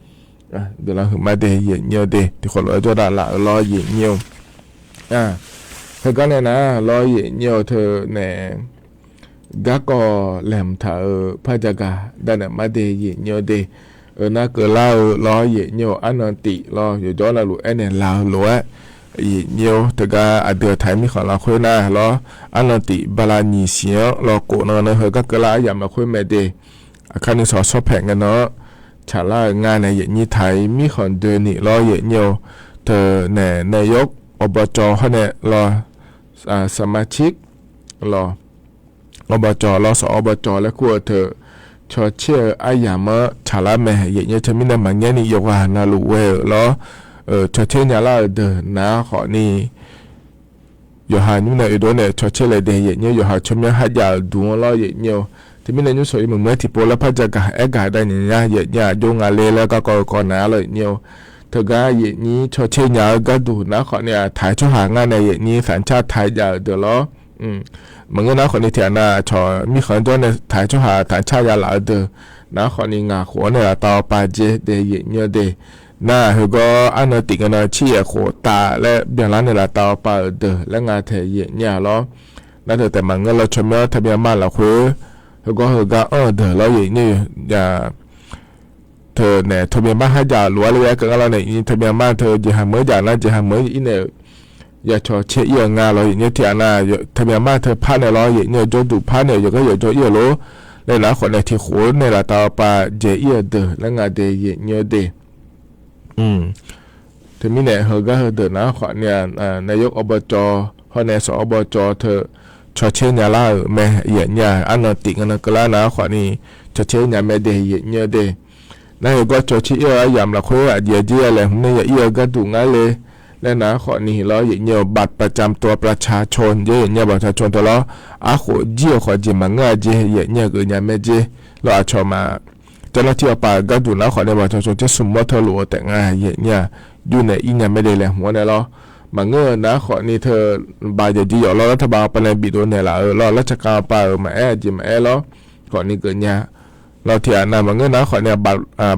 guiqlanq huiqma de yaeqnyir-eu de tiqkhawf lof-aer jawr dav laf-euq lawr yaeqnyir-eu heugar nae nar lawr yaeqnyir-eu teunae garkawv laeqhmq taq-euq par jagaq dav naeq mar de yaeqnyir-eu de-euq nar keuvlar-eu lawr yaeqnyir-eu arnan tif lawr yawqjawr navluf aernaeq laf-eu lof-aer yaeqnyir-eu teugar aqdui-euq taq-aer mirkhanq lafkhoer nar lawr arnan tif bala nyiq siq-anr lawr khof nan nan heugar keuvlar aryamq lafkhoer mae de aqkar nuisawq sawrpaeq ngae nan-anr tsaqlar-euq nga nae yaeqnyir taq-ir mirkhanq doeni lawr yaeqnyir-eu teunae nae yawr awqbaw cawv hawr nae lawr saqmaqcir lawr awqbaw cawv lawr sawq awqbaw cawv laer kur-eu teu cawtser-eu aryamq-anr tsaqlar mae yaeqnyir-eu teumirnae maqngaer ni yawqghaq navluf ghae-euq lawr cawtser nya lar-euq deuq nar khawfni yawqha nymr nae oedov nae cawtser laer de yaeqnyir yawqha tsawrmyanr kharjav-euq duq-anr lawr yaeqnyir-eu teumirnae nymr sawq-ir maqmuiq-aer tiqpov lar par jagaq aergaq dav nyiq nya yaeqnyir aqjox nga le laer garkawv-eu kawv nar lawr yaeqnyir-eu teugar yaeqnyir cawtser nya-eu gharduq nar khawfni-a taq-aer tsawrhaq ngar nae yaeqnyir saqcar taq-aer jav-euq deuq lawr maqngeur nar khawfni tiqghaq nav cawq mirkhanq jawr nae taq-aer tsawrhaq taq-aer car ya laf-eu deuq nar khawfni ngaq khof-anr nae laftav-awr pav dzer de yaeqnyir-eu de nar heugar arnan tif ngae nan cir yaeq khof tav laer byanlar nae laftav-awr pav-euq deuq laer nga tae yaeqnyir-a lawr. Nar teu taef maqngeur lawr tsawrmyanr taqbyan mar lafkhoer heugar heugar anr-eu deuq lawr yaeqnyir-eu teunae taqbyan mar kharjav lof-aer le-aer keuv ngar lawr nae yaeqnyir taqbyan mar teu jeqhaq meuq-aer jaf nar jeqhaq meuq-aer ir nae-euq ya cawtser ir-eu nga lawr yaeqnyir tiqghaq nav taqbyan mar teu par nae lawr yaeqnyir-eu jawrduq par nae-euq yawqgar yawqjawr ir-eu lor laer nar khawfni tiqkhof-anr nae laftav-awr pav dzer ir-eu deuq laer nga de yaeqnyir-eu de Teumirnae heugar heudeuq nar khawfni-a, nae yawr awqbaw cawv hawr nae sawq awqbaw cawv teu cawtser nya lar-euq mae yaeqnyir-a arnan tif ngae nan keuvlar nar khawfni cawtser nya mae de yaeqnyir-eu de. Nar heugar cawtser ir-eu aryamq lafkhoer aqjeq aqjeq ya laeqhmq nae ya ir-eu gharduq ngar le laer nar khawfni lawr yaeqnyir-eu บัตรประจำตัวประชาชน jeq yaeqnyir-a บัตรประชาชน teu lawr arkhof jir-eu khawf jeq maqngeur-a jeq yaeqnyir-a geuf nya mae jeq lawr aqcawq ma เจ้าหน้าที่ awqpaf-euq gharduq nar khawfni บัตรประชาชน tser smq mawr teu lof-eu taef nga yaeqnyir-a jur nae ir nya mae de laeqhmq-anr nae lawr. Maqngeur-eu nar khawfni teu baq jeq jeq yawf lawr lar taqbaq awqpaf nae bidov naeqlaf-euq lawr lar tsaqkhav awqpaf-euq maqaer aqjeq maqaer lawr khawfni geuf nya lawr tiqghaq nav maqngeur nar khawfni-a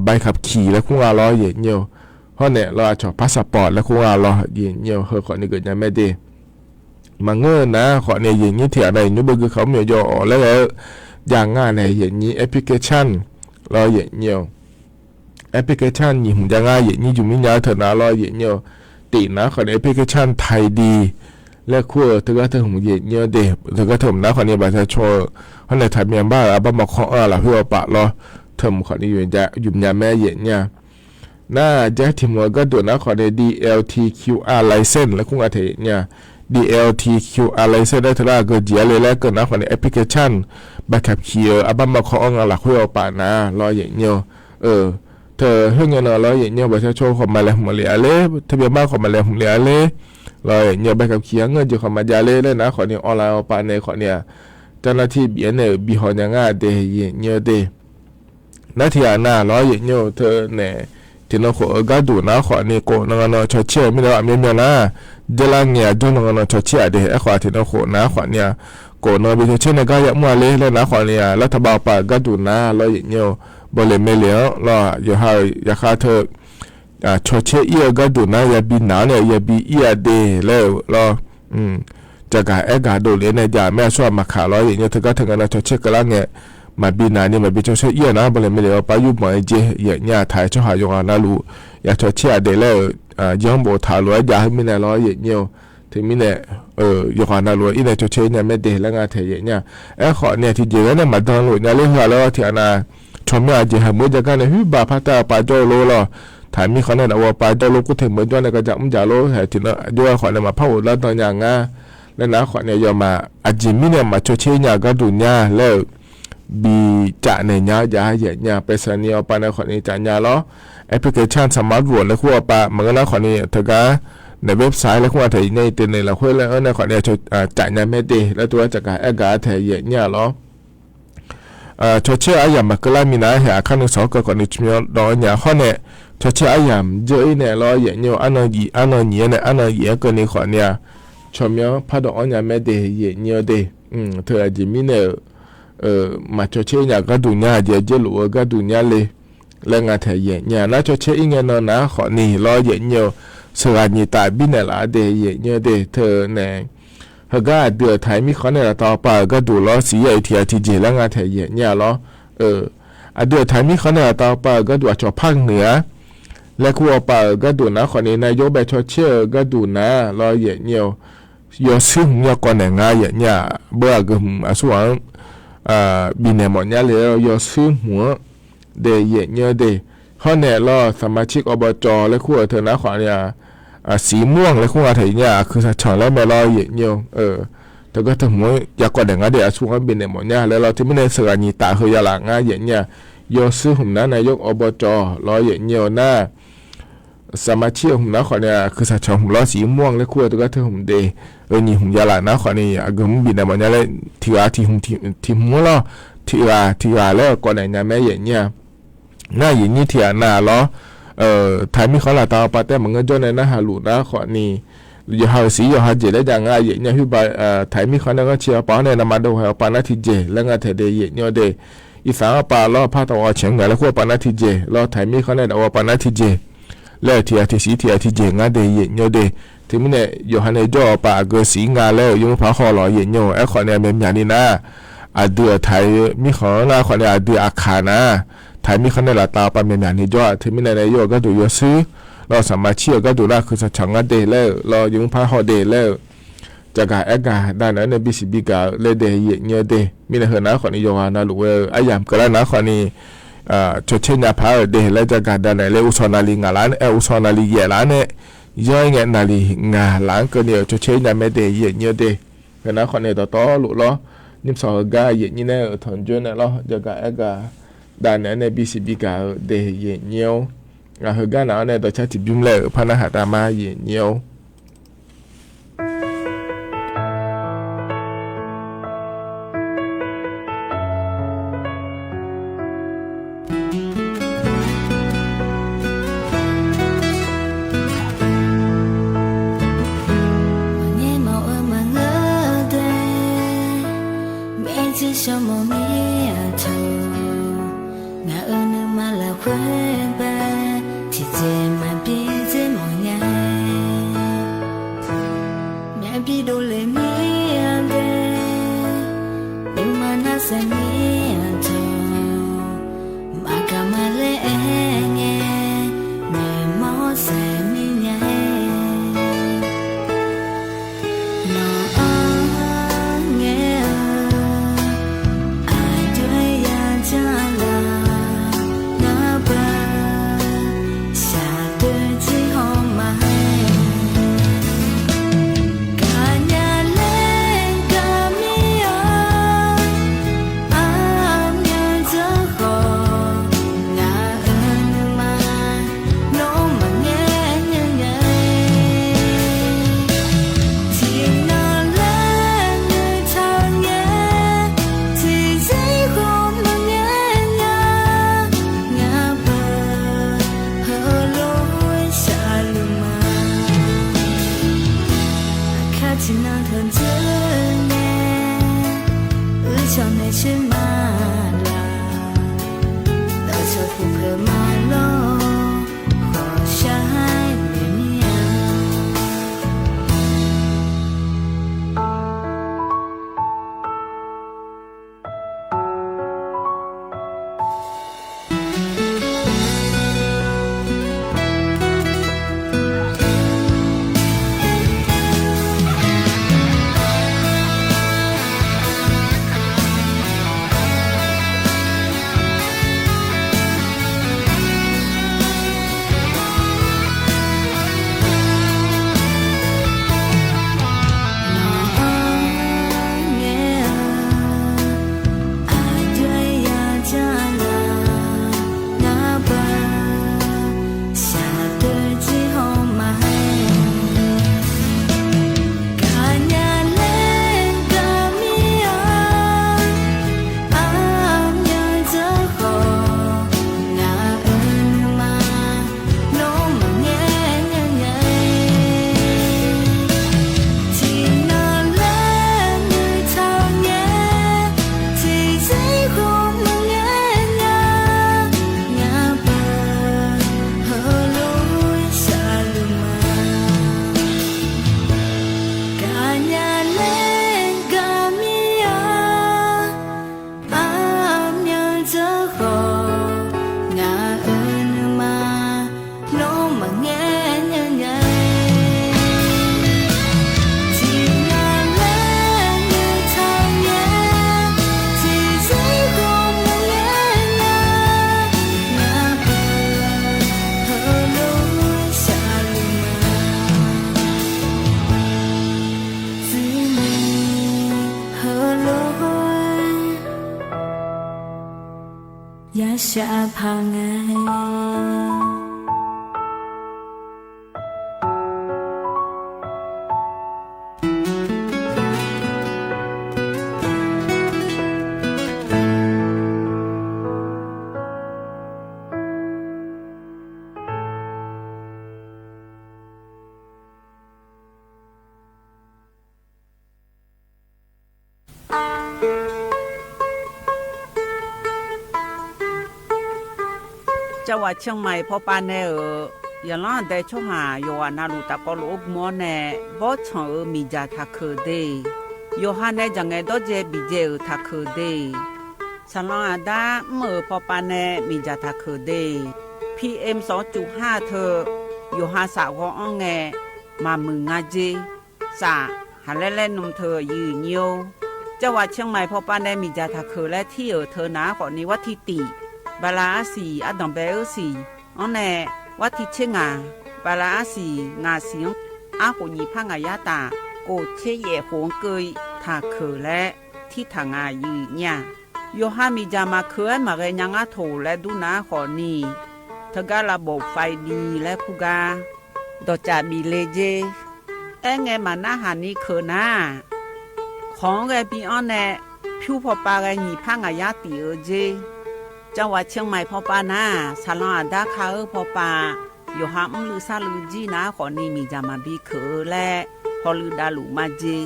ใบขับขี่ laer kur nga lawr yaeqnyir-eu hawr nae lawr aqcawq พาสปอร์ต laer kur nga lawr yaeqnyir-eu heu khawfni geuf nya mae de. Maqngeur-eu nar khawfni yaeqnyir tiqghaq nav yaeqnyir beugu kaq mr myawq jawr-awq laer ghae-eu jav ngar nae yaeqnyir application lawr yaeqnyir-eu application nyiq hmq jav ngar yaeqnyir yumq mir nya-eu teu nar lawr yaeqnyir-eu tif nar khawfni application ไทยดี laer kur-eu teugar teu hmq yaeqnyir-eu de teugar teu hmq nar khawfni บัตรประชาชน eu hawr nae taqmyanq bar-euq arbar maqkawr-anr-a lafkhoer awqpaf lawr teu hmq khawfni yumq nya mae yaeqnyir-a. Nar jar tiq hmq-eu gharduq nar khawfni DLTQR license laer kur nga taef yaeqnyir-a. DLTQR license laer teular aqgeu jeq-a le laer keuv nar khawfni application ใบขับขี่ eu arbar maqkawr-anr nga lafkhoer awqpaf nar lawr yaeqnyir-eu teu khoerngae nan lawr yaeqnyir-eu บัตรประชาชน khawf maqlaeqhmq lef-a ler taqmyanq bar khawf maqlaeqhmq lef-a ler lawr yaeqnyir-eu ใบขับขี่ arngeur jeq khawf maqjav ler laer nar khawfni ออนไลน์ awqpaf nae khawfni-a เจ้าหน้าที่ bif-aer nae-euq bi haw nya ngar de yaeqnyir-eu de. Nar tiqghaq nav lawr yaeqnyir-eu teu nae tiqnan khof-eu gharduq nar khawfni khof nan nan cawtser-eu mirnae aqmyanmyan nar dzeurlar ngae-a jawr nan nan cawtser-aq de aerkhawf tiqnan khof nar khawfni-a khof nan bi cawcaer nae gar yamr-a ler laer nar khawfni-aq, lartaqbav awqpav-euq gharduq nar lawr yaeqnyaer-eu, bawleq maeqleq-anr lawr-aq, yawqha-euq yaqkhav teu cawcaer ir-eu gharduq nar yabi naq-awr nae yabi ir-a de laer-euq lawr. Jaqgaq aergaq dovlef-aer nae jav-euq mae, aqsurghaq maqkaq lawr yaeqnyaer teugar teu ngae nar cawcaer keuvlar ngae, maqbi naq ni maqbi cawcaer ir-a nar bawleq maeqleq-eu awqpav yurbanq-aer jae yaeqnyaer-aq, taq-aer tsawrhaq yawqghaq navluf ya cawcaer-a de laer-euq yanr boftaq-eu lof-aer jav heu mirnae lawr yaeqnyaer-eu. Teumirnae yawqghaq navluf-aer ir nae cawcaer ir nya mae de laer nga taeq yaeqnyaer-a. Aerkhawf ni-aq tiqjeq-aer nae maqdan luf nya ler heu-aq lawr tiqghaq nav tsawrmyanr aqjeq haq meuq-eu jav gar nae huiqbaq partaq-eu pav jawr-eu lor lawr. Taq-euq mirkhanq nae daf-eu pav jawr lor kur taeq meuq jawr nae gaq jaq mr jaq lor haeq tiqnan jawr-aer khawf nae maqpar ghoflar dan nya ngar laer nar khawfni yawmaf aqjeq mirnae maqcawcaer nya-eu gharduq nya laer-euq bi caf naeq nya-eu jav yaeqnyaer-a. Paeqsaqni awqpav nae khawfni caf nya lawr. Application saqmar duq laer kur awqpav maqngeur nar khawfni teugar nae website laer kur nga taeq yaeqnyaer-a, internet lafkhoer laer-anr nae khawfni caf nya mae de laer tov-aer jaqgaq aergaq-a taeq yaeqnyaer-a lawr. Cawcaer-eu aryamq maqkeuvlar minav-aer haeq aqkar nuisawq-anr keuv khawfni tsawrmyanr dawv-aer nya hawr nae, cawcaer aryamq dzeur-ir nae lawr yaeqnyaer-eu, arnan yif arnan nyiq-aer nae arnan yif-aer keuvni khawfni-aq, tsawrmyanr pardawq-anr nya mae de yaeqnyaer-eu de. Teu aqjeq mirnae-euq maqcawcaer nya-eu gharduq nya, aqjeq-aer jaerluf-eu gharduq nya le laer nga taeq yaeqnyaer-a. Nar cawcaer ir ngae nan nar khawfni lawr yaeqnyaer-eu, sheuqghaq nyiq taf birnaeq laf-a de yaeqnyaer-eu de. Teu nae heugar aqdui-euq taq-euq mirkhanq nae laftav awqpav-euq gharduq lawr siq-ir-aq tiq ghaq tiqjeq laer nga taeq yaeqnyaer-a lawr. Aqdui-euq taq-euq mirkhanq nae laftav awqpav-euq gharduq aqcawq par-eu ngeur-a laer kur awqpav-euq gharduq nar khawfni nav yawr bae cawcaer-eu gharduq nar lawr yaeqnyaer-eu, yawshuir hmq yawkawv naeq nga yaeqnyaer-aq, beu aqgeu hmq aqsurghaq-anr bifnaeq mawf nya le-aer yawshuir hmq-anr de yaeqnyaer-eu de. Hawr nae lawr saqmaqtser kawv baw cawv laer kur-euq teu nar khawfni-aq, siq mur-anr laer kur nga taeq yaeqnyaer-a, aqkuiq saqcanq laer mae lawr yaeqnyaer-eu. Teugar teu hmq-anr yakawv daeq ngar de aqsurghaq-anr bifnaeq mawf nya laer lawr. Teumirnae sheuqghaq nyiq taf heu ya laf ngar yaeqnyaer-a, yawshuir hmq nar nav yawr kawv baw cawv lawr yaeqnyaer-eu nar, saqmaqtser-eu hmq nar khawfni-aq, aqkuiq saqcanq hmq lawr siq mur-anr laer kur-eu teugar teu hmq de, heu nyiq hmq ya laf nar khawfni aqgeu hmq bifnaeq mawf nya laer tiq ghaq tiq hmq tiq mur lawr, tiq ghaq tiq ghaq laer kawv naeq nya mae yaeqnyaer-a. Nar yaeqnyaer tiq ghaq nav lawr, taq-euq mirkhanq laftav awqpav taef maqngeur jawr nae narhaq luf nar khawfni, yawqha-euq siq yawqha jeq laer jav nga yaeqnyaer-a. Huiqbaq taq-euq mirkhanq nae ghanrcae awqpav-anr nae navmaqdov haeq awqpav nar tiqjeq laer nga taeq de yaeqnyaer-eu de. Irsaq-anr awqpav lawr par tawq ghaw caeq-anr ngaq laer kur awqpav nar tiqjeq lawr, taq-euq mirkhanq nae daf-eu awqpav nar tiqjeq laer tiq ghaq tiq siq tiq ghaq tiqjeq ngar de yaeqnyaer-eu de. Teumirnae yawqha nae jawr-eu awqpav aqgeu siq nga laer-euq yawmuiq par haw lawq yaeqnyaer-eu. Aerkhawf nae myaqmyaq ni nar, aqdui-euq taq-euq mirkhanq nar khawfni aqdui aqkaq nar, taq-euq mirkhanq nae laftav awqpav myaqmyaq ni jawr-aq, teumirnae nae yawr-eu gharduq yawshuir lawr, saqmaqtser-eu gharduq nar aqkuiq saqcanq ngar de laer-euq lawr, yawmuiq par haw de laer-euq, jaqgaq aergaq davnaeq-anr nae bisiq bigaq-eu laer de yaeqnyaer-eu de. Mirnae heu nar khawfni yawqghaq navluf ghae-eu aryamq keuvlar nar khawfni cawcaer nya paq-euq de laer jaqgaq davnaeq laer uqshawq navlif ngaq laf-anr nae, uqshawq navlif yaef laf-anr nae, yanr-ir ngae navlif ngaq laf-anr keuvni-euq cawcaer nya mae de yaeqnyaer-eu de. Heu nar khawfni dawqtawvluf lawr, nymrshawq heugar yaeqnyaer nae-euq tanqjoer nae lawr, jaqgaq aergaq davnaeq-anr nae bisiq bigaq-eu de yaeqnyaer-or. Ngaq heugar naq-anr nae dawqcar tiqbymr laer-euq par narhaq taf ma yaeqnyaer-or. Maqngeur mawf-eu maqngeur de, maerjir shawr mawf mir-aq taq. Ngaq-euq nuima lafkhoer bae, tiqjeq maqbi dzer mawf nya-a. Myavbi dovle mir-a de, nuima nar saef mir-aq taq. Maqgaq maqler aer ngae, maeqmawr saef mir nya-aer. Nawq-anr ngae-eu aqjox-aer yajanr laf, ngar bae shaqdoe jir haw ma-aer. Gaqnya Aershir ma laq, dawqcawq puq peuq ma lawr, hawqshar naeq mir-a. Yashaq paq nga. Cavghaq Ciangmaiq pawpav nae-euq yaqlanr aqdae tsawrhaq yawqghaq navluf tafkawv lof-aer gm-awr nae, bawrtsanq-euq miqdzaq taqkeuq de, yawqha nae dzaq ngae dawrdzae biqdzae-euq taqkeuq de, saqlanq aqda mr-euq pawpav nae miqdzaq taqkeuq de, P M sawqcuf har teu yawqha saf ghawv-anr ngae maqmuiq nga dzer, saf haqlaer laer nm teu yuif nyir-or. Cavghaq Ciangmaiq pawpav nae miqdzaq taqkeuq laer tir-euq teu nar khawfni, warti tiq bala arsiq ardanqbae-eu siq-anr nae, warti tser ngaq bala arsiq ngaq siq-anr, arkhof nyiq par ngaq yar taf, khof tser yaef khof-anr keuv-i taqkeuq laer tirtaq nga yuif nyir-a. Yawqha miqdzaq maqkeuq-aer maqghae nya ngar toq laer dur nar khawfni, teugar lavbof faiv bi laer kur gar dawqcaf bif le dzer. Aerngae maqnarhaq ni keuq nar, khawq-anr ghae bi-anr nae pyur pawpav ghae nyiq par ngaq yar tif-eu dzer. Cavghaq Ciangmaiq pawpav nar, saqlanq aqda ka-eu pawpav, yawqha mrluiv sarluiv jir nar khawfni miqdzaq maqbi keuq-eu laer hawluiv davluf maqdzer.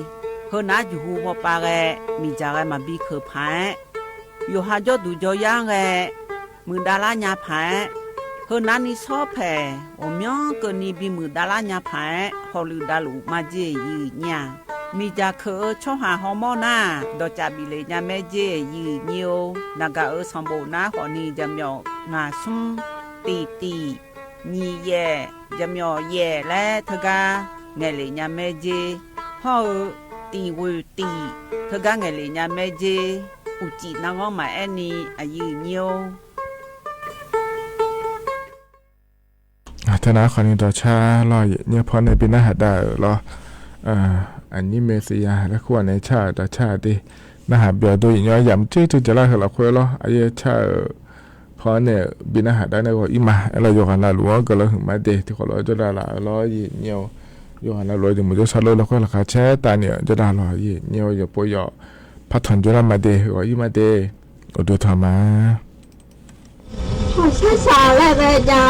Heunar juqhu pawpav ghae miqdzaq ghae maqbi keuq paq-aer, yawqha jawrduq jawryar ghae muiqdav lar nya paq-aer, heunar ni sawr paeq ghawqmyanr keuvni bimuiq dav lar nya paq-aer hawluiv davluf maqdzer yuif nyir-a. Miqdzaq keuq-eu tsawrhaq hawmawr nar, dawqcaf bif le nya maerdzer yuif nyir-or. Naqgaq-euq sanqbof nar khawfni jaqmyawf ngaq smr tiq tiq nyiq yaef jaqmyawf yaef laer teugar ngaeqlef nya maerdzer, hawr-eu tiq ghoeq tiq teugar ngaeqlef nya maerdzer, uqcif narghanr maqaer ni aqyuif nyir-or. Teunar khawfni dawqcar lawr, yaef nyir paw nae bi narhaq dav-euq lawr. Aqnyir mae siqya laer kur-aq nae car-euq dawqcar-aq de. Narhaq byawq dov yaef nyir-awr yamq tser teu jaqlar heu lafkhoer lawr, aqyaer car-euq paw-anr nae-euq bi narhaq dav nae ghawq ir ma. Aerlawq yawqghaq navluf-anr guiqlanq huiqma de. Tiqkhawf lof-aer jawrdav laf-eu lawr yaef nyir-or. Yawqghaq navluf-anr jeqmuq jawrshar lor lafkhoer laqkhaq caer tavni-euq jawrdav lawq yaef nyir-or. Yawqpov yawq partanq jawrlar ma de, ghawq ir ma de. Uqduq tanq ma. Hawqshar saqlaer ghae ja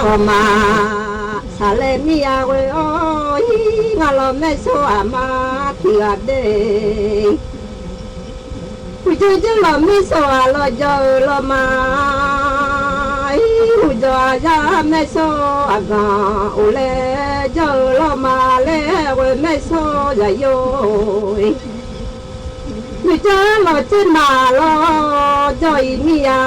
ghawqma, saqlaer mir-a ghoe-awr ir ngar lawq maer sawr aqma tiq ghaq de. Uqdzan dzeur lawq maersawq aqlawq jawr-eu lawrma, ir uqdzan aqzar maersawq aqganq of laer jawr-eu lawrma laer ghoe maersawq zaqyo-e. Nuijan lawq tser maq lawr jawr-iq mir-a,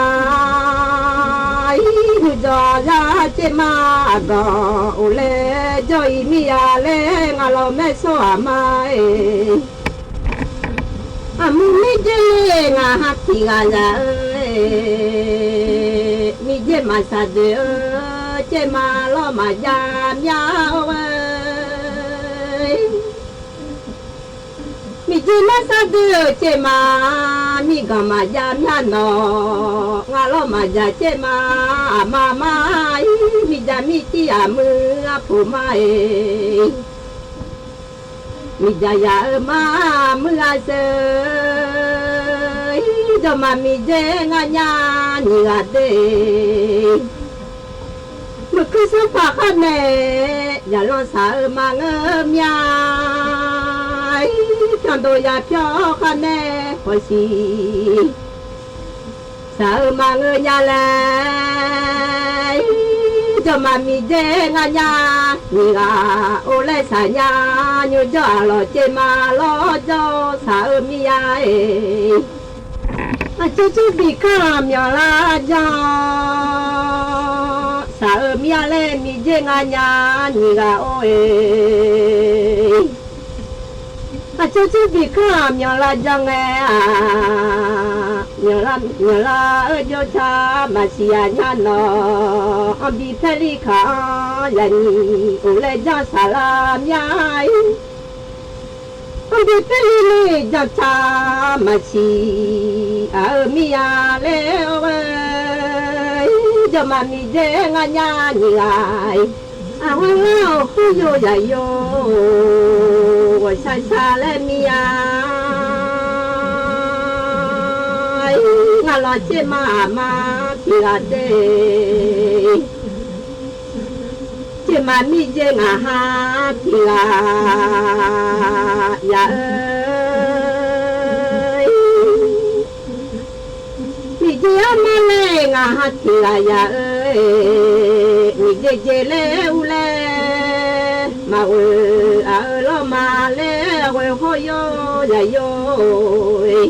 ir nuijan aqzar tser maq aqganq of laer jawr-iq mir-a laer ngaq lawq maersawq aqma-e. Aqmuiq Miqdzer le ngaq ha tiq ghaq zaq-eu, Miqdzer maqsaq doeq-eu tser maq lawr maqjav mya-or-e. Miqdzer maqsaq doeq-eu tser maq, mirganq maqjav mya nawq, ngaq lawr maqjav tser maq, aqma ma-ir, miqjaq mircir aqmuiq arpoq ma-e. Miqjaq yaq-eu ma muir-a sheu, ir jawrma Miqdzer ngar nya nyiq ghaq de. Muiqkuir sanrpaq khar nae, yaqlanr shaq-eu maqngeur mya, ir pyandov yapyawr khar nae khawqshiq shaq-eu maqngeur nya laer, ir jawrma Miqdzer ngar nya nyiq ghaq or laer shaq nya, nymr jawr aqlawq tser maq lawr jawr shaq-eu mir-a-e. Aqcawq cawr biq kanr-aq myawqlar janr shaq-eu mir-a laer, Miqdzer ngar nya nyiq ghaq or-e. Aqcawq cawr biq kanr-aq myawqlar janr ngae-aq, myawqlar-eu jawr car maqsiq yaq nya nawq, anr bi paerli kaq-anr yaqnyiq of laer janr shaq lar mya-ir. Anr bi paerli le janr car maqsiq aq-eu mir-a laer-or-e, jawrma Miqdzer ngar nya nyiq ghaq-iq, aqhar lar-awq khoer yo yaqyo ghawqshaq shaq laer mir-a, ir ngaq lawq tser maq aqma tiq ghaq de. Tser maq Miqdzer ngaq ha tiq ghaq yaq-eu, Miqdzer armar laer ngaq ha tiq ghaq yaq-eu, Miqdzer dzer laer urlaer maqghoe-aq-eu lawrma laer ghoe hawr yawr yaqyo-e.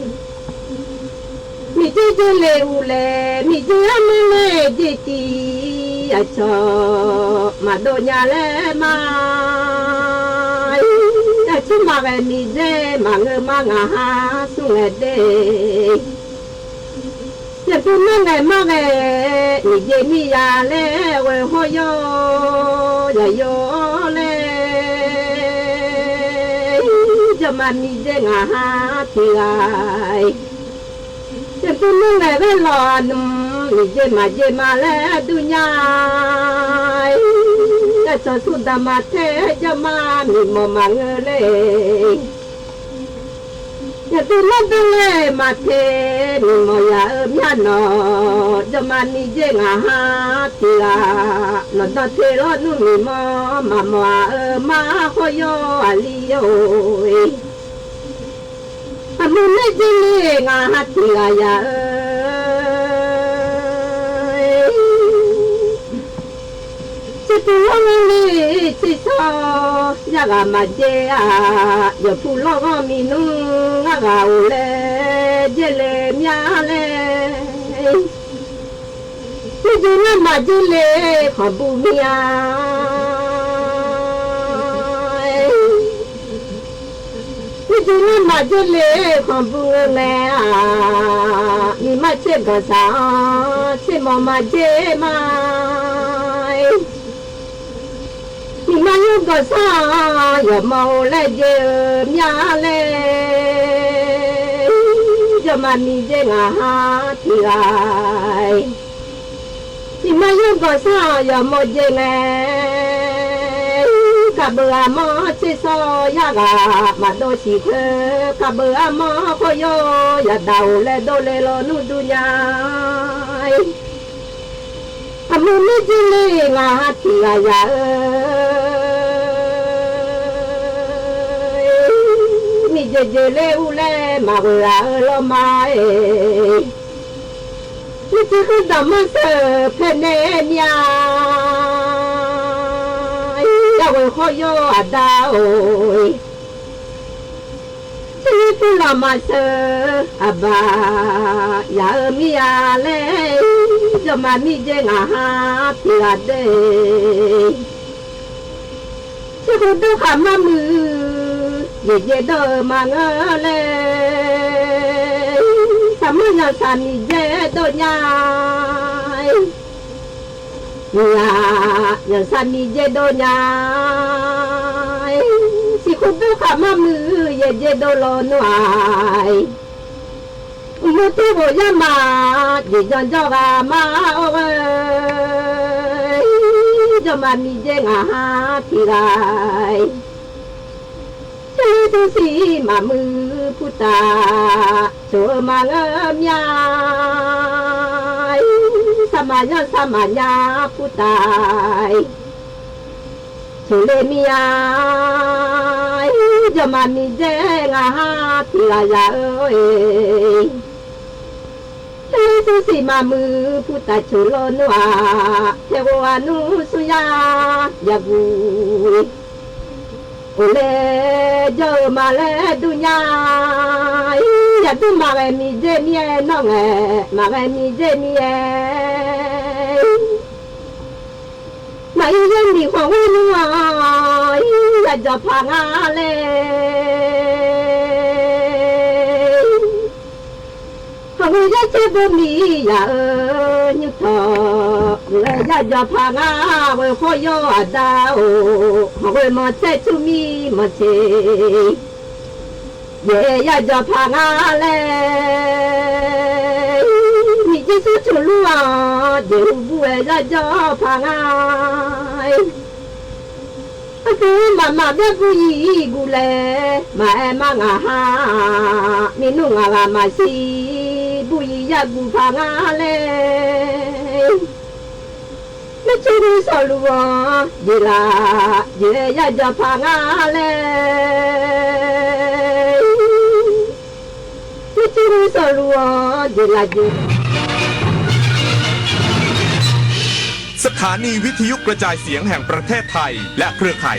Miqdzer dzer le urlaer Miqdzer armar laer dzer tiv aqcawq maqdov nya laer ma. Aqcawq maqghae Miqdzer maqngeur ma ngaq ha smr ngae de. Yaqdov nar ngaeq mar ghae Miqdzer mir ya laer ghoe hawr yawr yaqyo-awr laer, jawrma Miqdzer ngaq ha tiq ghaq-iq, yaqdov nar ngaeq ghae lawq nmr Miqdzer maqdzer ma laer dur nya-ir. Aqcawq smr daq ma taer jawrma miqmawf maqngeur le. Yaqdov nar dawr laer maqtae miqmawf yaq-eu mya nawq, jawrma Miqdzer ngaq ha tiq ghaq nawq dan te lawr nmr miqmawf maqmawf-aq-eu mar hawr yawr aqli-or-e. Aqmuiq Miqdzer le ngaq ha tiq ghaq yaq-eu, tserpu lawr ghanr le tser sawr yarghaq maqdzer-aq, yawqpu lawr ghanr miqnmr ngar ghaq of laer dzer le mya laer. Miqdzer nar maqdzer le khanqbur mir-a. Miqdzer nar maqdzer le khanqbur ngeur ngae-aq, miqmar tser ganq saq-anr tser mawq maqdzer ma. Miqmar yawr ganq saq-anr yawqmawq-or laer dzer-eu mya laer, jawrma Miqdzer ngaq ha tiq ghaq-iq, miqmar yawr ganq saq-anr yawqmawq dzer ngae, kaqbeuv aqmawr tser sawr yarghaq maqdov siq khoer, kaqbeuv aqmawr khoer yawr yadaq of laer dov le lawnmr dur nya-ir. Aqmuiq Miqdzer le ngaq ha tiq ghaq yaq-eu, Miqdzer jeq ler ur laer maqghoeq ghaq-eu lawrma-eq. Nuijeq khanr daqmanr seuq paenae mir-a, yaghoeq khawr yawr aqda-or. Tserler purlanq maqseuq aqbaq yaq-eu mir-a laer, jawrma mirdzaer ngaq ha tiq ghaq de. Tserkhof dawrkhaq mar muiq, yaeqjae dawr-eu maqngeur laer, saqmar yanqsaq miqdzaer dawr nya-a. Miqghaq yanqsaq miqdzaer dawr nya-a. Tserkhof dawrkhaq mar muiq, yaeqjae dawr lawnmr-aq. Uqmov terghof yarma jeqjan jawr ghaq mar-awr ghae, jawrma miqdzaer ngaq ha tiq ghaq. Tserler dursiq maqmuiq purtaf, tsov-eu maqngeur mir-a. Saqmaqyanr saqmaqnya purtaf, tsov ler mir-a. Jawrma miqdzaer ngaq ha tiq ghaq yaq-eu-e. Tserler dursiq maqmuiq purtaf tsov lawnmr-aq, terghof ghaq nmr smr yar yaqguq-e. Oq laer jawr-eu ma laer dur nya-a. Yaqdur maqghae miqdzaer mir-aer, nawr ngaeq maqghae miqdzaer mir-aer. Maqir yaer miq khanq ghoer nmr-aq, ir yajawq paq nga laer. Khanq ghoer yaer caer bawmiq yaq-eu nymr tawq, ghae yajawq paq nga, ghoe khawr yawr aqda-or. Khanq ghoer manq caer tsur mir manq ceq, jaeq-aer yajawq paq nga laer. Miqdzaer smr tsov lur-aq, jeqhu bur-aer yajawq paq nga. Arpoeq maqmaq byaer bur yir guv laer, maqaer mar ngaq ha. Mirnmr ngaq ghaq maqsiq, bur yir yar guv paq nga laer. Maertser ghoer sawqluf-anr jeqlaf jeq-aer yajawq paq nga laer. Maertser ghoer sawqluf-anr jeqlaf jeq สถานีวิทยุกระจายเสียงแห่งประเทศไทย และเครือข่าย